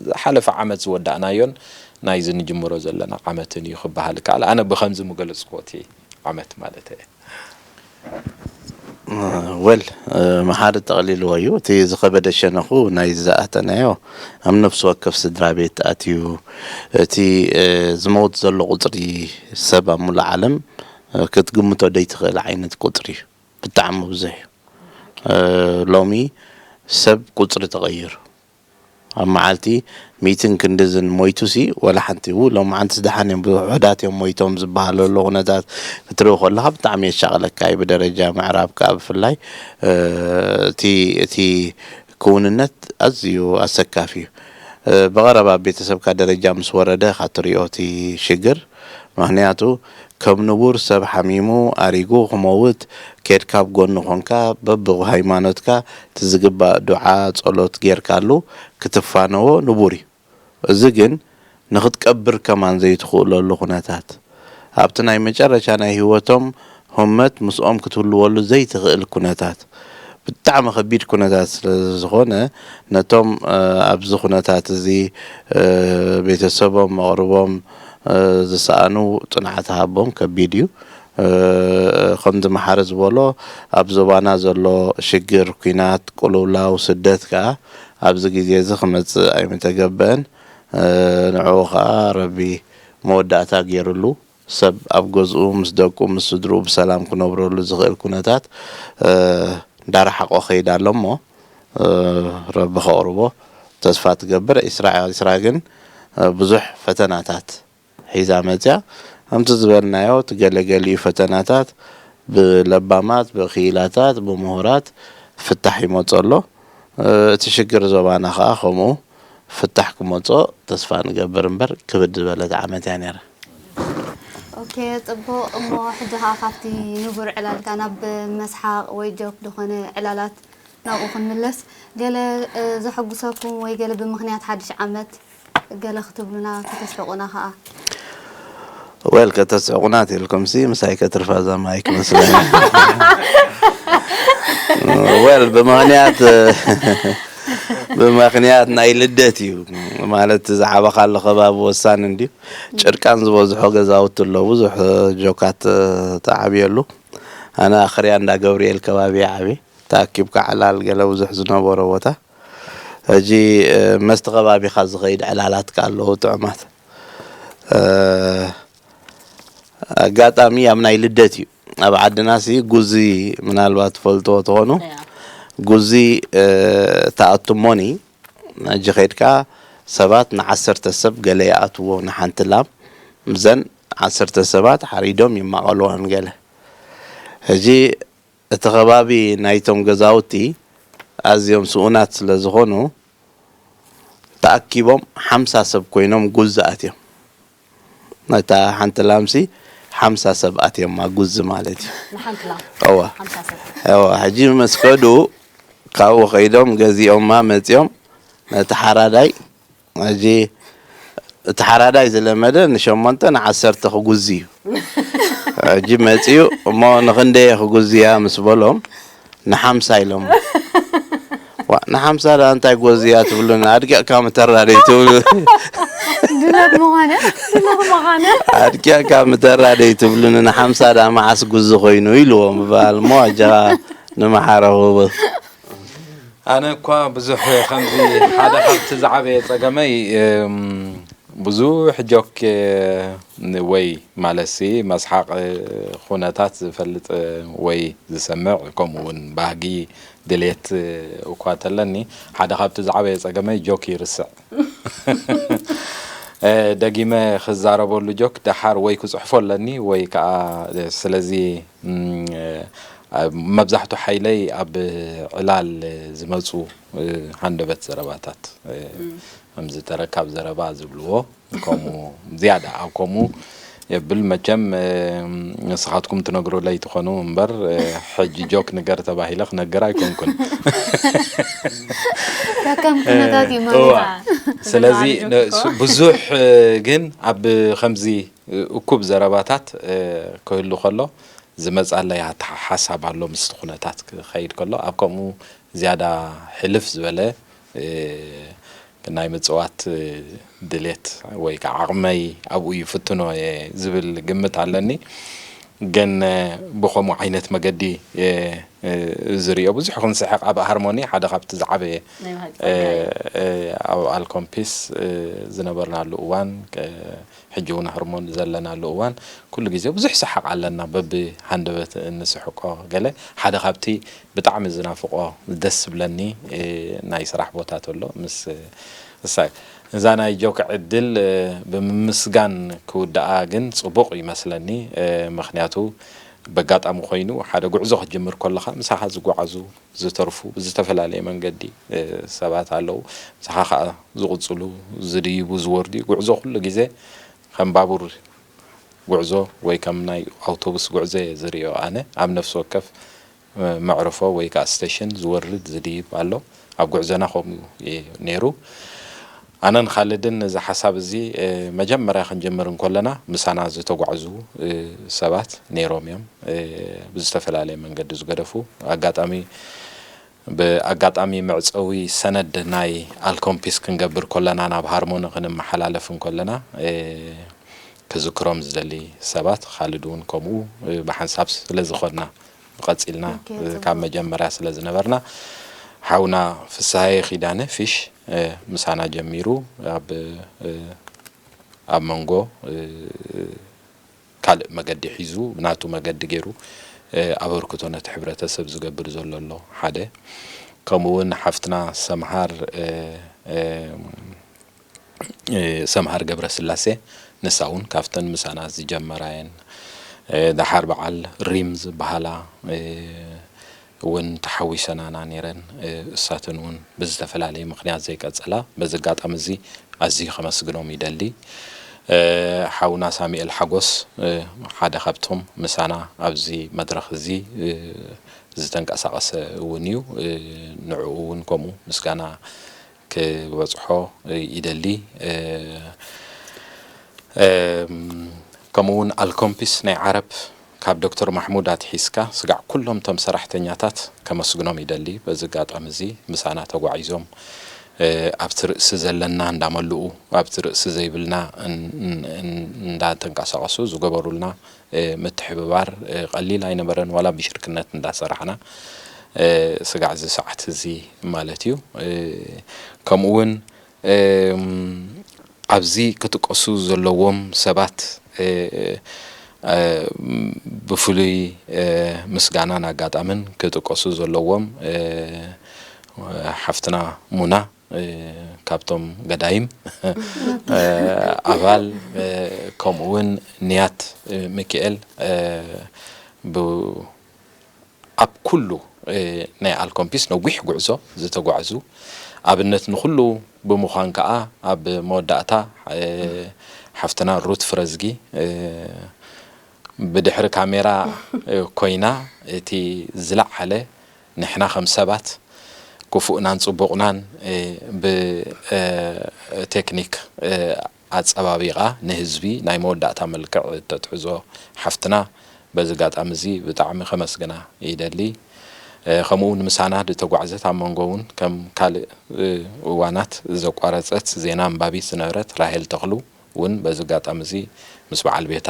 ዝሓለፈ ዓመት ዝወዳእናዮን ናይዚ ንጅምሮ ዘለና ዓመትን እዩ ክበሃል ይከኣል። ኣነ ብኸምዚ ምገለፅክዎ እቲ ዓመት ማለት እየ። ወል መሓሪ ጠቕሊልዎ እዩ። እቲ ዝኸበደ ሸነኹ ናይ ዝኣተናዮ ኣብ ነፍሲ ወከፍ ስድራ ቤት ኣትዩ እቲ ዝመውት ዘሎ ቁፅሪ ሰብ ኣብ ሙሉእ ዓለም ክትግምቶ ደይትኽእል ዓይነት ቁፅሪ እዩ። ብጣዕሚ ብዙሕ እዩ። ሎሚ ሰብ ቁፅሪ ተቐይሩ ኣብ መዓልቲ ሚእትን ክንድዝን ሞይቱ ሲ ወላ ሓንቲ ው ሎም ዓንትስ ደሓን እዮም ብዙሕ ውሕዳት እዮም ሞይቶም ዝበሃለሉ ኩነታት ክትርኢ ከለካ ብጣዕሚ የሻቕለካ እዩ። ብደረጃ ምዕራብ ከዓ ብፍላይ እቲ እቲ ክውንነት ኣዝዩ ኣሰካፊ እዩ። ብቐረባ ኣብ ቤተሰብካ ደረጃ ምስ ወረደ ኢኻ ትሪኦ እቲ ሽግር። ምኽንያቱ ከም ንቡር ሰብ ሓሚሙ ኣሪጉ ክመውት ኬድካ ኣብ ጎኑ ኮንካ በብሃይማኖትካ እቲ ዝግባእ ዱዓ ጸሎት ጌርካሉ ክትፋነዎ ንቡር እዩ። እዚ ግን ንኽትቀብር ከማን ዘይትኽእለሉ ኩነታት ኣብቲ ናይ መጨረሻ ናይ ህይወቶም ህመት ምስኦም ክትህልወሉ ዘይትኽእል ኩነታት ብጣዕሚ ከቢድ ኩነታት ስለ ዝኾነ ነቶም ኣብዚ ኩነታት እዚ ቤተሰቦም መቕርቦም ዝሰኣኑ ፅንዓት ሃቦም ከቢድ እዩ። ከምዚ መሓሪ ዝበሎ ኣብ ዞባና ዘሎ ሽግር፣ ኲናት፣ ቅልውላው፣ ስደት ከዓ ኣብዚ ግዜ እዚ ክመፅእ ኣይምተገበአን። ንዕኡ ከዓ ረቢ መወዳእታ ገይሩሉ ሰብ ኣብ ገዝኡ ምስ ደቁ ምስ ስድርኡ ብሰላም ክነብረሉ ዝኽእል ኩነታት እንዳረሓቆ ከይድ ኣሎ እሞ ረቢ ከቕርቦ ተስፋ ትገብር። ዒስራ ዒስራ ግን ብዙሕ ፈተናታት ሒዛ መፅያ። ከምቲ ዝበልናዮ እቲ ገለገሊኡ ፈተናታት ብለባማት፣ ብክኢላታት፣ ብምሁራት ፍታሕ ይመፆ ኣሎ። እቲ ሽግር ዞባና ከዓ ከምኡ ፍታሕ ክመፆ ተስፋ ንገብር እምበር ክብድ ዝበለት ዓመት እያ ነይራ። ኦኬ ፅቡቕ እሞ ሕጂ ከዓ ካብቲ ንቡር ዕላልካ ናብ መስሓቕ ወይ ጆክ ዝኾነ ዕላላት ናብኡ ክንምለስ ገለ ዘሐጉሰኩም ወይ ገለ ብምኽንያት ሓድሽ ዓመት ገለ ክትብሉና ከተስሕቁና ከዓ ወል ከተስሕቁና ትልኩም ሲ ምሳይ ከትርፋ እዛ ማይክ መስለኒ። ወል ብምኽንያት ብምኽንያት ናይ ልደት እዩ ማለት ዝዓበኻሉ ከባቢ ወሳኒ እንድዩ። ጭርቃን ዝበዝሖ ገዛውቲ ኣሎ ብዙሕ ጆካት ተዓብየሉ። ኣነ ኣኽርያ እንዳ ገብርኤል ከባቢ ዓብየ ተኣኪብካ ዕላል ገለ ብዙሕ ዝነበሮ ቦታ ሕጂ መስቲ ከባቢኻ ዝኸይድ ዕላላት ከ ኣለዉ ጥዑማት ኣጋጣሚ ኣብ ናይ ልደት እዩ ኣብ ዓድና ሲ ጉዚ ምናልባት ትፈልጥዎ ትኾኑ ጉዚ ተኣቱ ሞኒ ሕጂ ከይድካ ሰባት ንዓሰርተ ሰብ ገለ ይኣትዎ ንሓንቲ ላም ምዘን ዓሰርተ ሰባት ሓሪዶም ይማቐልወን ገለ ሕጂ እቲ ከባቢ ናይቶም ገዛውቲ ኣዝዮም ስኡናት ስለ ዝኾኑ ተኣኪቦም ሓምሳ ሰብ ኮይኖም ጉዚ ኣትዮም። ነታ ሓንቲ ላምሲ ሓምሳ ሰብ ኣትዮማ ጉዚ ማለት እዩ። ንሓንቲ ላም እዋ ሓምሳ ሰብ። እዋ ሕጂ ምስ ከዱ ካብኡ ከይዶም ገዚኦማ መፂኦም ነቲ ሓራዳይ ሕጂ እቲ ሓራዳይ ዝለመደ ንሸሞንተ ንዓሰርተ ክጉዚ እዩ። ሕጂ መፂኡ እሞ ንኽንደየ ክጉዝያ ምስ በሎም ንሓምሳ ኢሎም። ዋ ንሓምሳ ደኣ እንታይ ጎዝያ ትብሉኒ ኣድቂቕካ ምተራ ደይ ትብሉ ድለት ምዃነ ድለት ምዃነ ኣድቂቕካ ምተራ ደይ ትብሉኒ ንሓምሳ ደኣ መዓስ ጉዚ ኮይኑ ኢልዎም በሃል እሞ ኣጀኻ ንመሓረ ክቡር ኣነ እኳ ብዙሕ ከምዚ ሓደ ካብቲ ዝዓበየ ጸገመይ ብዙሕ ጆክ ወይ ማለትሲ መስሓቕ ኩነታት ዝፈልጥ ወይ ዝሰምዕ ከምኡ እውን ባህጊ ድሌት እኳ ተለኒ ሓደ ካብቲ ዝዓበየ ጸገመይ ጆክ ይርስዕ ደጊመ ክዛረበሉ ጆክ ደሓር ወይ ክጽሕፎ ኣለኒ ወይ ከዓ ስለዚ ኣብ መብዛሕቱ ሓይለይ ኣብ ዕላል ዝመጹ፣ እ፣ ሃንደበት ዘረባታት፣ እ፣ ከምዚ ተረካብ ዘረባ ዝብልዎ፣ ከምኡ ዝያዳ ኣብ ከምኡ የብል። መቸም፣ እ፣ ንስኻትኩም ትነግሩለይ ትኾኑ እምበር፣ እ፣ ሕጂ ጆክ ንገር ተባሂለ ክነግር ኣይኮንኩን። ከከም ኩነታት እዩ ማለት እዋ። እዩ። ስለዚ ብዛዕባ ነ-፣ ሱ-፣ ብዙሕ፣ እ፣ ግን ኣብ ከምዚ፣ እ፣ እኩብ ዘረባታት፣ እ፣ ክህሉ ከሎ ዝመጻለይ ኣተሓሓሳብ ኣሎ ምስቲ ኩነታት ክኸይድ ከሎ፣ ኣብ ከምኡ ዝያዳ ሕልፍ ዝበለ፣ እ፣ ናይ ምጽዋት፣ እ፣ ድሌት ወይ ከዓ ዓቕመይ ኣብኡ ይፍትኖ እየ ዝብል ግምት ኣለኒ። ግን፣ እ፣ ብኸምኡ ዓይነት መገዲ እየ፣ እ፣ ዝርእዮ። ብዙሕ ክንስሕቕ ኣብ ሃርሞኒ ሓደ ካብቲ ዝዓበየ፣ ናይ ብሓቂ እ፣ ጸጋ እዩ። እ፣ ኣብ ኣልኮምፒስ፣ እ፣ ዝነበርናሉ እዋን፣ እ፣ ሕጂ እውን ሃርሞኒ ዘለናሉ እዋን ኩሉ ግዜ ብዙሕ ሰሓቕ ኣለና። በቢ ሃንደበት እንስሕቆ ገለ ሓደ ካብቲ ብጣዕሚ ዝናፍቆ ደስ ዝብለኒ፣ እ፣ ናይ ስራሕ ቦታ ተሎ ምስ እሳ እዛ ናይ ጆክ ዕድል፣ እ፣ ብምምስጋን ክውድኣ ግን ጽቡቕ ይመስለኒ። እ፣ ምኽንያቱ በጋጣሚ ኮይኑ ሓደ ጉዕዞ ክትጅምር ከለኻ ምሳኻ ዝጓዓዙ ዝተርፉ ብዝተፈላለየ መንገዲ፣ እ፣ ሰባት ኣለዉ። ምሳኻ ከኣ ዝቕጽሉ፣ ዝድይቡ፣ ዝወርዱ እዩ። ጉዕዞ ኩሉ ግዜ ከም ባቡር ጉዕዞ ወይ ከም ናይ ኣውቶቡስ ጉዕዞ እየ ዝርእዮ ኣነ። ኣብ ነፍሲ ወከፍ፣ እ፣ መዕርፎ ወይ ከኣ ስቴሽን ዝወርድ ዝድይብ ኣሎ። ኣብ ጉዕዞና ከምኡ እዩ ነይሩ። ኣነን ኻልድን እዚ ሓሳብ እዚ፣ እ፣ መጀመርያ ክንጅምር እንከለና ምሳና ዝተጓዕዙ፣ እ፣ ሰባት ነይሮም እዮም። እ፣ ብዝተፈላለየ መንገዲ ዝገደፉ ኣጋጣሚ ብኣጋጣሚ መዕጸዊ ሰነድ ናይ ኣልኮምፒስ ክንገብር ከለና፣ ናብ ሃርሞኒ ክንመሓላለፍ እንከለና፣ እ፣ ክዝክሮም ዝደሊ ሰባት፣ ኻልድ እውን ከምኡ፣ እ፣ ብሓንሳብ ስለ ዝኾንና፣ ቀጺልና፣ ኦኬ፣ እ፣ ጽቡቅ። ካብ መጀመርያ ስለ ዝነበርና፣ ሓውና ፍስሃየ ኪዳነ ፊሽ፣ እ፣ ምሳና ጀሚሩ፣ ኣብ፣ እ፣ ኣብ መንጎ፣ እ፣ ካልእ መገዲ ሒዙ፣ ብናቱ መገዲ ገይሩ፣ እ፣ ኣበርክቶ ነቲ ሕብረተሰብ ዝገብር ዘሎ ኣሎ፣ ሓደ። ከምኡ እውን ሓፍትና ሰምሃር፣ እ፣ እ፣ እ፣ ሰምሃር ገብረስላሴ፣ ንሳ እውን ካብተን ምሳና ዝጀመራ እየን። እ፣ ደሓር በዓል ሪም ዝበሃላ፣ እ፣ እውን ተሓዊሰናና ነይረን። እ፣ እሳተን እውን ብዝተፈላለየ ምኽንያት ዘይቀጸላ፣ በዚ ኣጋጣሚ እዚ ኣዝዩ ከመስግኖም ይደሊ። እ፣ ሓውና ሳሙኤል ሓጎስ፣ እ፣ ሓደ ካብቶም ምሳና ኣብዚ መድረኽ እዚ፣ እ፣ ዝተንቀሳቐሰ እውን እዩ። እ፣ ንዕኡ እውን ከምኡ ምስጋና ክበጽሖ ይደሊ። እ፣ እም፣ ከምኡ እውን ኣልኮምፒስ ናይ ዓረብ ካብ ዶክተር ማሕሙድ ኣትሒዝካ ስጋዕ ኩሎም እቶም ሰራሕተኛታት ከመስግኖም ይደሊ። በዚ ኣጋጣሚ እዚ ምሳና ተጓዒዞም፣ እ፣ ኣብቲ ርእሲ ዘለና እንዳመልኡ፣ ኣብቲ ርእሲ ዘይብልና እን-፣ እን-፣ እን-፣ እንዳተንቀሳቐሱ ዝገበሩልና፣ እ፣ ምትሕብባር፣ እ፣ ቀሊል ኣይነበረን፣ ዋላ ብሽርክነት እንዳሰራሕና፣ እ፣ ስጋዕ እዚ ሰዓት እዚ ማለት እዩ። እ፣ ከምኡ እውን እም፣ ኣብዚ ክጥቀሱ ዘለዎም ሰባት፣ እ፣ እ፣ ብፍሉይ፣ እ፣ ምስጋናን ኣጋጣምን ክጥቀሱ ዘለዎም፣ እ፣ ሓፍትና ሙና፣ እ፣ ካብቶም ገዳይም፣ እ፣ ኣባል፣ እ፣ ከምኡ እውን ንያት፣ እ፣ ሚካኤል፣ እ፣ ብ-፣ ኣብ ኩሉ፣ እ፣ ናይ ኣልኮምፒስ ነዊሕ ጉዕዞ ዝተጓዕዙ፣ ኣብነት ንኹሉ ብምዃን ከኣ፣ ኣብ መወዳእታ፣ እ፣ ሓፍትና ሩት ፍረዝጊ፣ እ፣ ብድሕሪ ካሜራ፣ እ፣ ኮይና እቲ ዝለዓለ ንሕና ከም ሰባት ክፉእናን ጽቡቕናን፣ እ፣ ብ-፣ እ፣ ቴክኒክ፣ እ፣ ኣጸባቢቓ ንህዝቢ ናይ መወዳእታ መልክዕ እተትሕዞ ሓፍትና፣ በዚ ኣጋጣሚ እዚ ብጣዕሚ ከመስግና ይደሊ። እ፣ ከምኡ እውን ምሳና ዝተጓዕዘት፣ ኣብ መንጎ እውን ከም ካልእ፣ እ፣ እዋናት ዘቋረጸት ዜና ኣንባቢት ዝነበረት ራሄል ተኽሉ እውን በዚ ኣጋጣሚ እዚ ምስ በዓል ቤታ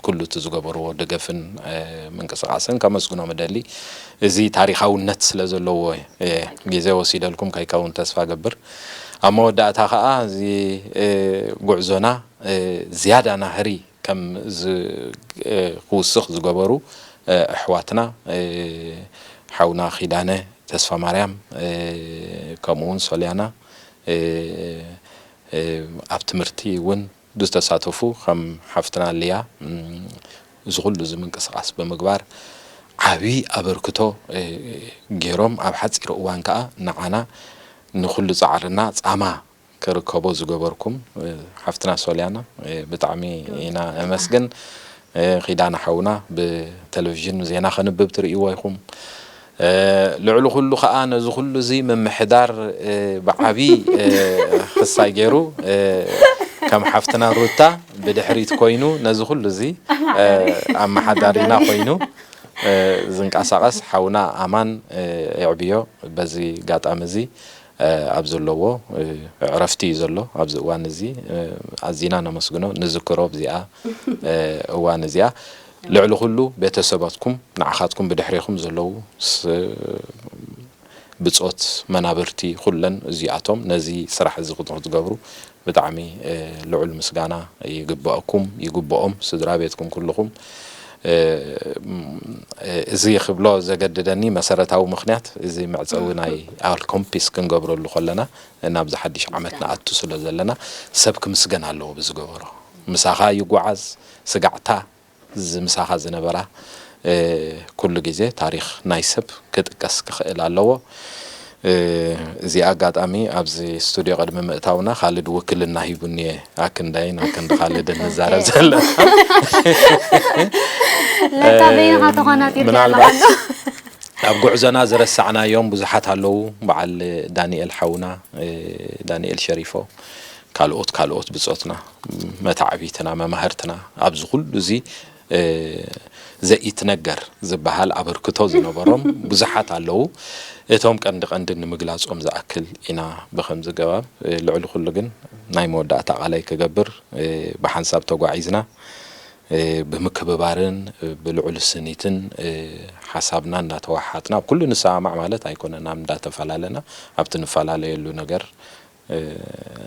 ኩሉ እቲ ዝገበርዎ ደገፍን፣ እ፣ ምንቅስቓስን ከመስግኖም እደሊ። እዚ ታሪኻውነት ስለ ዘለዎ፣ እ፣ ግዜ ወሲደልኩም ከይከውን ተስፋ ገብር። ኣብ መወዳእታ ኸኣ እዚ፣ እ፣ ጉዕዞና፣ እ፣ ዝያዳ ናህሪ ከም ዝ-፣ እ፣ ክውስኽ ዝገበሩ፣ እ፣ ኣሕዋትና፣ እ፣ ሓውና ኪዳነ ተስፋማርያም፣ እ፣ ከምኡ እውን ሶልያና፣ እ፣ እ፣ ኣብ ትምህርቲ እውን ዝተሳተፉ ከም ሓፍትና ልያ፣ እም፣ እዚ ኩሉ እዚ ምንቅስቓስ ብምግባር ዓብዪ ኣበርክቶ ገይሮም ኣብ ሓፂር እዋን ከዓ ንዓና ንኹሉ ፃዕርና ፃማ ክርከቦ ዝገበርኩም ሓፍትና ሶልያና ብጣዕሚ ኢና ነመስግን። ኪዳነ ሓውና ብቴሌቪዥን ዜና ከንብብ ትርእይዎ ኢኹም። ልዕሊ ኩሉ ከዓ ነዚ ኩሉ እዚ ምምሕዳር ብዓቢ ክሳይ ገይሩ ከም ሓፍትና ሩታ ብድሕሪት ኮይኑ ነዚ ኩሉ እዚ ኣመሓዳሪና ኮይኑ ዝንቀሳቐስ ሓውና ኣማን የዕብዮ። በዚ ጋጣሚ እዚ ኣብ ዘለዎ ዕረፍቲ እዩ ዘሎ ኣብዚ እዋን እዚ። ኣዚና ነመስግኖ፣ ንዝክሮ ኣብዚኣ እዋን እዚኣ። ልዕሊ ኩሉ ቤተሰባትኩም ንዓኻትኩም ብድሕሬኹም ዘለዉ ብጾት መናብርቲ ኩለን እዚኣቶም ነዚ ስራሕ እዚ ክትገብሩ ብጣዕሚ ልዑል ምስጋና ይግበኣኩም ይግበኦም ስድራ ቤትኩም ኩልኹም። እዚ ክብሎ ዘገድደኒ መሰረታዊ ምኽንያት እዚ መዕፀዊ ናይ ኣልኮምፒስ ክንገብረሉ ከለና ናብዚ ሓድሽ ዓመት ንኣቱ ስለ ዘለና ሰብ ክምስገን ኣለዎ ብዝገበሮ ምሳኻ ይጓዓዝ ስጋዕታ እዚ ምሳኻ ዝነበራ ኩሉ ግዜ ታሪኽ ናይ ሰብ ክጥቀስ ክኽእል ኣለዎ። እዚ ኣጋጣሚ ኣብዚ ስቱድዮ ቅድሚ ምእታውና ካልድ ውክልና ሂቡኒ እየ ኣክንዳይን ኣክንዲ ካልድን ንዛረብ ዘለና። ለካ በይንኻ ተኾናቲት ያለዋሎ ኣብ ጉዕዞና ዝረሳዕናዮም ብዙሓት ኣለዉ። በዓል ዳንኤል ሓውና ዳንኤል ሸሪፎ ካልኦት ካልኦት ብጾትና መታዕቢትና መማህርትና ኣብዚ ኩሉ እዚ ዘኢትነገር ዝበሃል ኣበርክቶ ዝነበሮም ብዙሓት ኣለዉ። እቶም ቀንዲ ቀንዲ ንምግላጾም ዝኣክል ኢና ብኸምዚ ገባብ። ልዕሊ ኩሉ ግን ናይ መወዳእታ ቃለይ ክገብር ብሓንሳብ ተጓዒዝና ብምክብባርን ብልዑል ስኒትን ሓሳብና እንዳተዋሓጥና ኣብ ኩሉ ንሰማማዕ ማለት ኣይኮነን። ኣብ እንዳተፈላለና ኣብቲ ንፈላለየሉ ነገር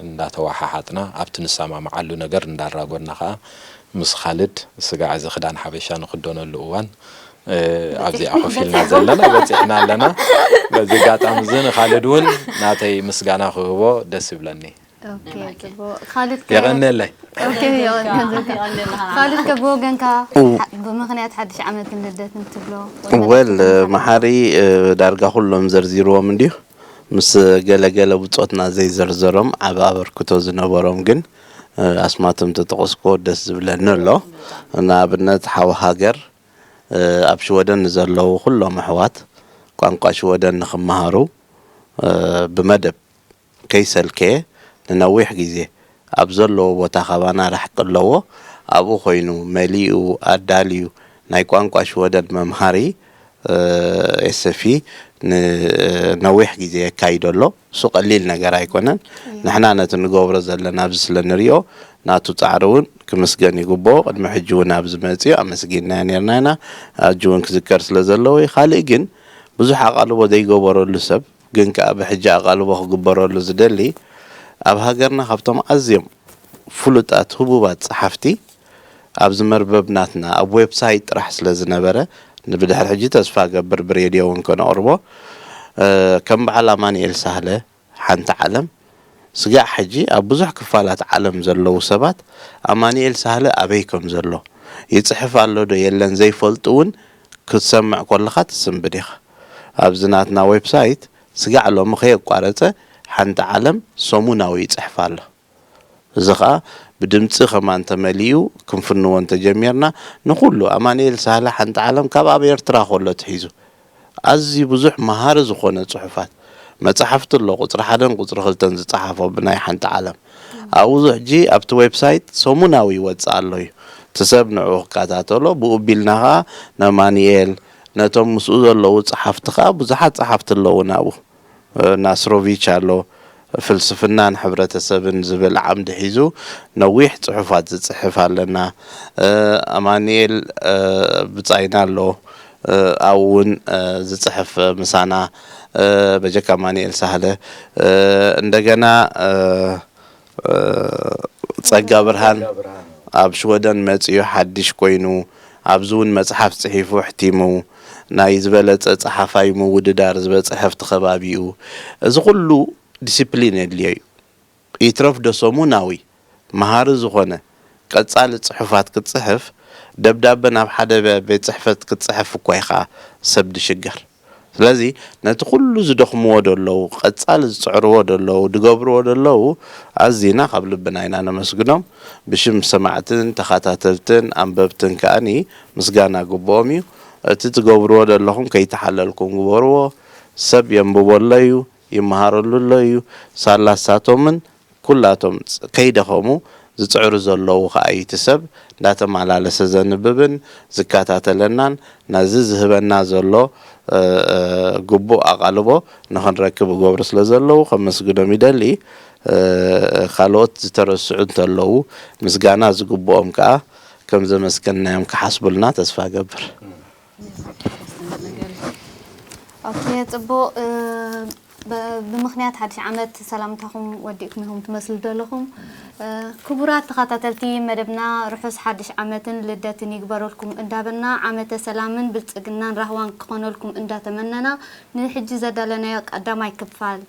እንዳተዋሓሓጥና ኣብቲ ንሰማማዓሉ ነገር እንዳራጎድና ከዓ ምስ ካልድ ስጋዕ እዚ ክዳን ሓበሻ ንክደነሉ እዋን ኣብዚኣ ኮፍ ኢልና ዘለና በፂሕና ኣለና። በዚ ኣጋጣሚ እዚ ንካልድ እውን ናተይ ምስጋና ክህቦ ደስ ይብለኒ። ኦኬ፣ ጽቡቅ። ካልድ ከ- የቐንየለይ። ኦኬ፣ የቐንየለይ። ካልድ ከ ብወገንካ ብመኽንያት ሓድሽ ዓመትን ልደትን ትብሎ ወል መሓሪ ዳርጋ ኩሎም ዘርዚርዎም እንዲዩ ምስ ገለገለ ብጾትና ዘይዘርዘሮም ዓቢ ኣበርክቶ ዝነበሮም ግን ኣስማቶም ተጠቐስኮ ደስ ዝብለኒ ኣሎ። ንኣብነት ሓው ሃገር ኣብ ሽወደን ንዘለዉ ኩሎም ኣሕዋት ቋንቋ ሽወደን ንኽመሃሩ ብመደብ ከይሰልከየ ንነዊሕ ግዜ ኣብ ዘለዎ ቦታ ካባና ራሕቂ ኣለዎ ኣብኡ ኮይኑ መሊኡ ኣዳልዩ ናይ ቋንቋ ሽወደን መምሃሪ ኤስፊ ንነዊሕ ግዜ የካይዶ ኣሎ። እሱ ቀሊል ነገር ኣይኮነን። ንሕና ነቲ ንገብሮ ዘለና ኣብዚ ስለ ንሪኦ ናቱ ፃዕሪ እውን ክምስገን ይግብኦ። ቅድሚ ሕጂ እውን ኣብዚ መፅኡ ኣመስጊንናዮ ነርና ኢና። ሕጂ እውን ክዝከር ስለ ዘለዎ እዩ። ካልእ ግን ብዙሕ ኣቓልቦ ዘይገበረሉ ሰብ ግን ከኣ ብሕጂ ኣቓልቦ ክግበረሉ ዝደሊ ኣብ ሃገርና ካብቶም ኣዝዮም ፍሉጣት ህቡባት ጸሓፍቲ ኣብዚ መርበብ ናትና ኣብ ዌብሳይት ጥራሕ ስለ ዝነበረ ንብድሕሪ ሕጂ ተስፋ ገብር ብሬድዮ እውን ከነቕርቦ ከም በዓል ኣማንኤል ሳህለ ሓንቲ ዓለም ስጋዕ ሕጂ ኣብ ብዙሕ ክፋላት ዓለም ዘለዉ ሰባት ኣማንኤል ሳህለ ኣበይ ከም ዘሎ ይጽሕፍ ኣሎ ዶ የለን ዘይፈልጡ እውን ክትሰምዕ ከለኻ ትስንብድ ኢኻ። ኣብዚ ናትና ዌብሳይት ስጋዕ ሎሚ ከየቋረጸ ሓንቲ ዓለም ሰሙናዊ ይጽሕፍ ኣሎ። እዚ ኸኣ ብድምጺ ከማን ተመሊኡ ክንፍንዎ እንተጀሚርና ንኹሉ ኣማንኤል ሳህለ ሓንቲ ዓለም ካብ ኣብ ኤርትራ ከሎ ትሒዙ ኣዝዩ ብዙሕ መሃሪ ዝኾነ ጽሑፋት መጻሕፍቲ ኣሎ ቁጽሪ ሓደን ቁጽሪ ክልተን ዝጸሓፎ ብናይ ሓንቲ ዓለም ኣብኡ ሕጂ ኣብቲ ዌብሳይት ሰሙናዊ ይወጽእ ኣሎ እዩ እቲ ሰብ ንዕኡ ክከታተሎ ብኡ ቢልና ኸኣ ነማንኤል ነቶም ምስኡ ዘለዉ ጸሓፍቲ ኸኣ ብዙሓት ጸሓፍቲ ኣለዉ ናብኡ ናስሮቪች ኣሎ ፍልስፍናን ሕብረተሰብን ዝብል ዓምዲ ሒዙ ነዊሕ ጽሑፋት ዝጽሕፍ ኣለና ኣማንኤል ብጻይና ኣሎ ኣብኡ እውን ዝጽሕፍ ምሳና በጀካ ኣማንኤል ሳህለ እንደገና ጸጋ ብርሃን ኣብ ሽወደን መጺኡ ሓድሽ ኮይኑ ኣብዚ እውን መጽሓፍ ጽሒፉ ኣሕቲሙ ናይ ዝበለጸ ጸሓፋይ ምውድዳር ዝበጽሐ ኣብቲ ከባቢኡ እዚ ኩሉ ዲሲፕሊን የድልዮ እዩ። ይትረፍ ዶ ሰሙናዊ መሃሪ ዝኾነ ቀጻሊ ጽሑፋት ክትጽሕፍ ደብዳበ ናብ ሓደ ቤት ጽሕፈት ክትጽሕፍ እኳ ኢኻ ሰብ ድሽገር። ስለዚ ነቲ ኩሉ ዝደኽምዎ ደለዉ፣ ቀጻሊ ዝጽዕርዎ ደለዉ፣ ድገብርዎ ደለዉ ኣዚና ካብ ልብና ኢና ነመስግኖም። ብሽም ሰማዕትን ተኸታተልትን ኣንበብትን ከኣኒ ምስጋና ግብኦም እዩ። እቲ ትገብርዎ ደለኹም ከይተሓለልኩም ግበርዎ። ሰብ የንብበሎ እዩ፣ ይመሃረሉ ኣሎ እዩ። ሳላሳቶምን ኩላቶም ከይደኸሙ ዝጽዕሩ ዘለዉ ከኣ እዩ። እቲ ሰብ እንዳተመላለሰ ዘንብብን ዝከታተለናን ናዚ ዝህበና ዘሎ ግቡእ ኣቓልቦ ንኽንረክብ እገብሩ ስለ ዘለዉ ከመስግኖም ይደሊ። ካልኦት ዝተረስዑ እንተለዉ ምስጋና ዝግብኦም ከኣ ከም ዘመስገንናዮም ክሓስቡልና ተስፋ እገብር። ኦኬ፣ ጽቡቕ። ብ- ብምኽንያት ሓድሽ ዓመት ሰላምታኹም ወዲእኩም ኢኹም ትመስሉ ዘለኹም። ክቡራት ተኸታተልቲ መደብና፣ ርሑስ ሓድሽ ዓመትን ልደትን ይግበረልኩም እንዳበልና፣ ዓመተ ሰላምን ብልጽግናን ራህዋን ክኾነልኩም እንዳተመነና፣ ንሕጂ ዘዳለናዮ ቀዳማይ ክፋል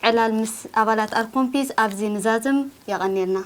ዕላል ምስ ኣባላት ኣርኮምፒስ ኣብዚ ንዛዝም። የቐንየልና።